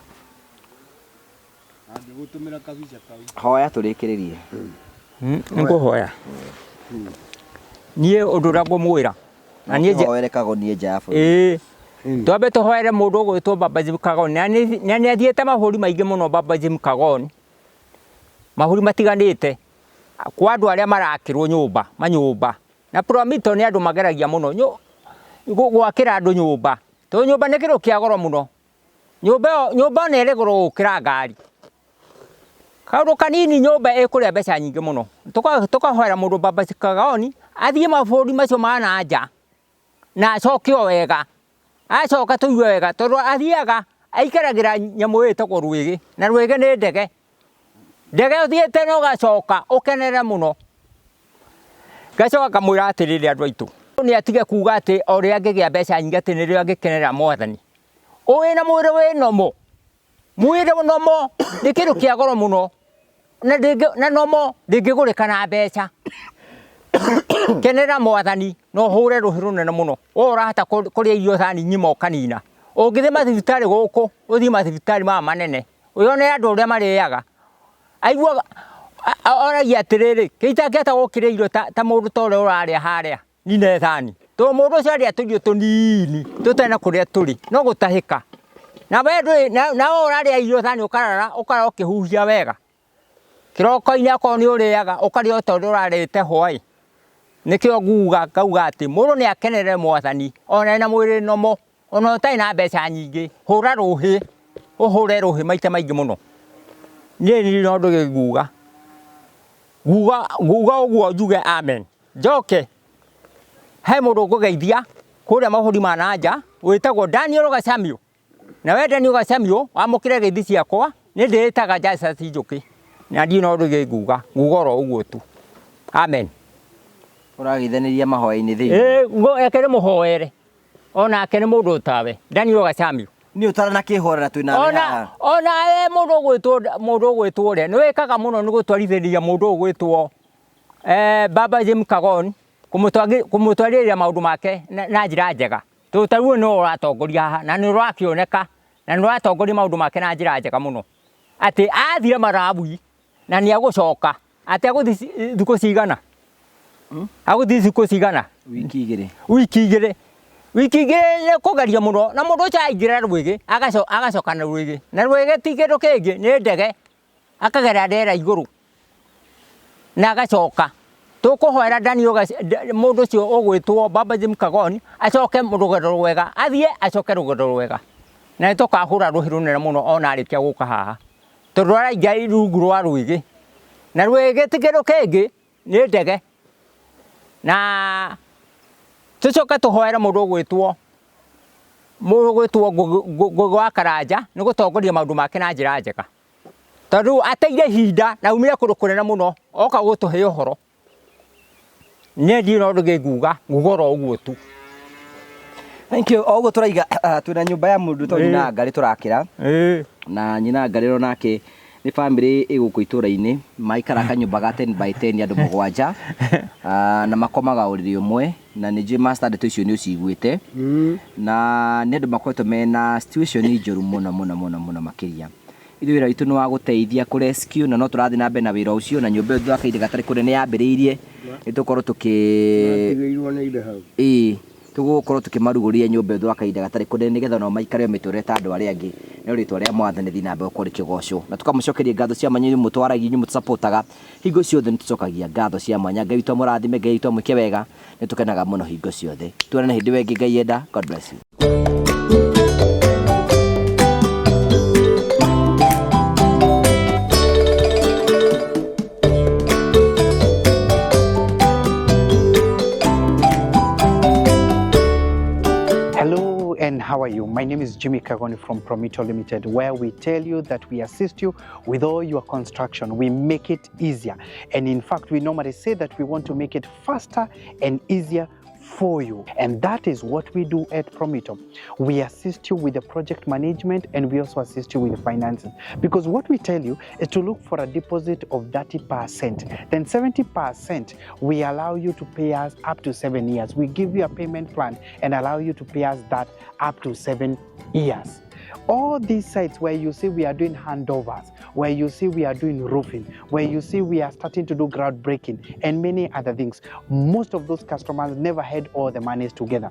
Speaker 6: Na ngĩgũtũmĩra kabica kau.
Speaker 2: Hoya tũrĩkĩrĩrie.
Speaker 5: Nĩngũhoya. Niĩ ũndũ ũrĩa ngũmwĩra. Na niĩ nje-
Speaker 2: Hoere Kagoni nja ya bũrũri.
Speaker 5: Ĩĩ. Twambe tũhoere mũndũ ũgwĩtwo Baba Jim Kagoni. Na nĩ athiĩte mabũrũri maingĩ mũno Baba Jim Kagoni. Mabũrũri matiganĩte. Kwa andũ arĩa marakĩrwo nyũmba, manyũmba. Na Promito nĩ andũ mageragia mũno gwakĩra andũ nyũmba. Tondũ nyũmba nĩ kĩndũ kĩa goro mũno. Nyũmba ĩyo, nyũmba ona ĩrĩ goro gũkĩra ngari. Kaũndũ kanini nyũmba ĩkũrĩa mbeca nyingĩ mũno. Tũkahoera mũndũ Baba Kagoni athiĩ mabũrũri macio ma na nja na acoke o wega. Acoka tũigue wega tondũ athiaga aikaragĩra nyamũ ĩtagwo rwĩgĩ na rwĩgĩ nĩ ndege. Ndege ũthiĩte na ũgacoka ũkenere mũno. Ngacoka ngamwĩra atĩrĩrĩ andũ aitũ, nĩ atige kuga atĩ o rĩrĩa angĩgĩa mbeca nyingĩ atĩ nĩrĩo angĩkenera Mwathani. Wĩna mwĩrĩ wĩ normal, mwĩrĩ normal nĩ kĩndũ kĩa goro mũno na ndĩngĩ na normal ndĩngĩgũrĩka na mbeca. Kenera Mwathani na ũhũre rũhĩ rũnene mũno. We ũrahota kũrĩa irio thani ng'ima ũkanina. Ũngĩthiĩ mathibitarĩ gũkũ, ũthiĩ mathibitarĩ maya manene, wĩyonere andũ ũrĩa marĩaga. Aiguaga, oragia atĩrĩrĩ, kĩ itangĩhota gũkĩrĩa irio ta mũndũ ta ũrĩa ũrarĩa harĩa nine thani? Tondũ mũndũ ũcio arĩa tũirio tũnini tũtarĩ na kũrĩa tũrĩ, no gũtahĩka. Na we ndũrĩ na we ũrarĩa irio thani ũkarara ũkarara ũkĩhuhia wega. Kĩroko-inĩ akorwo nĩ ũrĩaga ũkarĩa o ta ũrĩa ũrarĩte hwaĩ. Nĩkĩo nguga ngauga atĩ mũndũ nĩ akenere mwathani ona ena mwĩrĩ nomo ona ũtarĩ na mbeca nyingĩ, hũra rũhĩ, ũhũre rũhĩ maita maingĩ mũno. Niĩ ndirĩ na ũndũ ũngĩ nguga, nguga nguga ũguo njuge amen. Njoke he mũndũ ngũgeithia kũrĩa mabũrũri ma na nja wĩtagwo Daniel Gacamio. Na we Daniel Gacamio wamũkĩre ngeithi ciakwa, nĩ ndĩĩtaga Justus Njũkĩ na ndirĩ na ũndũ ũngĩ nguga, nguga oro ũguo tu. Amen.
Speaker 2: Ũrageithanĩria mahoya-inĩ thĩinĩ.
Speaker 5: Ĩĩ, reke ndĩmũhoere onake nĩ mũndũ tawe Daniel Gacamio.
Speaker 2: Niĩ ũtaranakĩhorera twĩ nawe
Speaker 5: Ona
Speaker 2: haha.
Speaker 5: ona we mũndũ ũgwĩtwo mũndũ ũgwĩtwo ũrĩa nĩ wĩkaga mũno nĩ gũtwarithĩria mũndũ ũgwĩtwo Baba James Kagon kũmũtwarĩrĩra maũndũ make na njĩra njega. Tondũ ta rĩu nĩwe ũratongoria haha na nĩ ũrakĩoneka na nĩ ũratongoria maũndũ make na njĩra njega mũno. Atĩ athire Malawi na nĩ egũcoka, atĩ egũthiĩ thikũ cigana? Egũthiĩ thikũ cigana?
Speaker 2: Wiki igĩrĩ.
Speaker 5: Wiki igĩrĩ. Wiki igĩrĩ nĩ kũgeria mũno na mũndũ ũcio aingĩra rwĩgĩ agacoka na rwĩgĩ. Na rwĩgĩ ti kĩndũ kĩngĩ nĩ ndege. Akagera rĩera igũrũ na agacoka. Tũkũhoera Daniel mũndũ ũcio ũgwĩtwo Baba Jim Kagoni acoke rũgendo rwega, athiĩ acoke rũgendo rwega. Na nĩ tũkahũra rũhĩ rũnene mũno ona arĩkia gũka haha. Tondũ araingĩra rungu rwa rwĩgĩ. Na rwĩgĩ ti kĩndũ kĩngĩ nĩ ndege. Na tũcoke tũhoere mũndũ ũgwĩtwo mũndũ ũgwĩtwo Ngũgĩ wa Karanja nĩ gũtongoria maũndũ make na njĩra njega. Tondũ ateire ihinda na aumire kũndũ kũnene mũno oka gũtũhe ũhoro. Niĩ ndirĩ na ũndũ ũngĩ nguga, nguga oro ũguo tu.
Speaker 2: Thank you. O ũguo tũraiga twĩna nyũmba ya mũndũ wĩtagwo Nyina Ngarĩ tũrakĩra. Na Nyina Ngarĩ onake nĩ bamĩrĩ ĩ gũkũ itũra-inĩ, maikaraga kanyũmba ga 10 by 10 andũ mũgwanja, na makomaga ũrĩrĩ ũmwe, na nĩ njũĩ master ndeto icio nĩ ũciguĩte, na nĩ andũ makoretwo mena situation njũru mũno mũno mũno mũno makĩria. Ithuĩ wĩra witũ nĩ wa gũteithia kũ rescue na no tũrathiĩ na mbere na wĩra ũcio, na nyũmba ĩyo thutha wa kahinda gatarĩ kũnene nĩ yambĩrĩirie, nĩ tũgũkorwo tũkĩ
Speaker 3: Matigĩirwo nĩ ithe hau.
Speaker 2: Ĩĩ, tũgũkorwo tũkĩmarugũria nyũmba ĩyo thutha wa kahinda gatarĩ kũnene nĩgetha onao maikare o mĩtũrĩre ta andũ arĩa angĩ, no rĩtwa rĩa Mwathani rĩthiĩ na mbere gũkorwo rĩkĩgocwo. Na tũkamũcokeria ngatho cia mwanya inyuĩ mũtwaragia, inyuĩ mũtũcapotaga, hingo ciothe nĩ tũcokagia ngatho cia mwanya. Ngai witũ amũrathime, Ngai witũ amwĩke wega, nĩ tũkenaga mũno hingo ciothe. Tuonane hĩndĩ ĩyo ĩngĩ Ngai enda. God bless you.
Speaker 4: Hello and how are you? My name is Jimmy Kagoni from Promito Limited, where we tell you that we assist you with all your construction. We make it easier. And in fact, we normally say that we want to make it faster and easier for you. And that is what we do at Promito. We assist you with the project management and we also assist you with the finances. Because what we tell you is to look for a deposit of 30%. Then 70% we allow you to pay us up to 7 years. We give you a payment plan and allow you to pay us that up to 7 years. All these sites where you see we are doing handovers, where you see we are doing roofing, where you see we are starting to do groundbreaking and many other things, most of those customers never had all the monies together.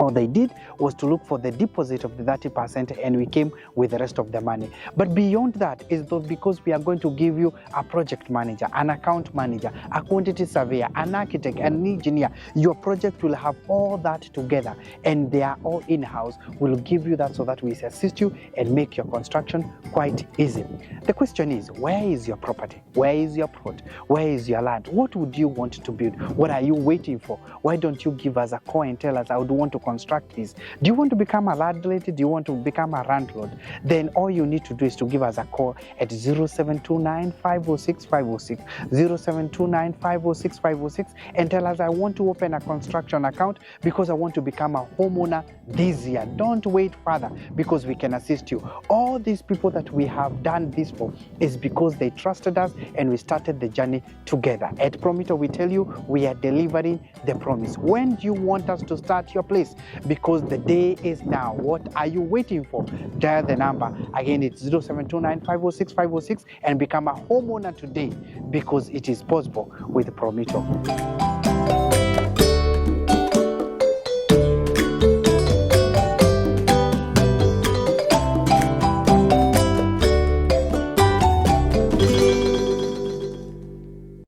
Speaker 4: All they did was to look for the deposit of the 30% and we came with the rest of the money. But beyond that is though because we are going to give you a project manager, an account manager, a quantity surveyor, an architect, an engineer. Your project will have all that together and they are all in-house. We'll give you that so that we assist you and make your construction quite easy. The question is, where is your property? Where is your plot? Where is your land? What would you want to build? What are you waiting for? Why don't you give us a call and tell us, I would want to construct this? Do you want to become a landlady? Do you want to become a landlord? Then all you need to do is to give us a call at 0729 506 506, 0729 506 506, and tell us, I want to open a construction account because I want to become a homeowner this year. Don't wait further because we can assist you. All these people that we have done this for is because they trusted us and we started the journey together. At Promito, we tell you we are delivering the promise. When do you want us to start your place? Because the day is now. What are you waiting for? Dial the number. Again, it's 0729 506 506 and become a homeowner today because it is possible with Promito.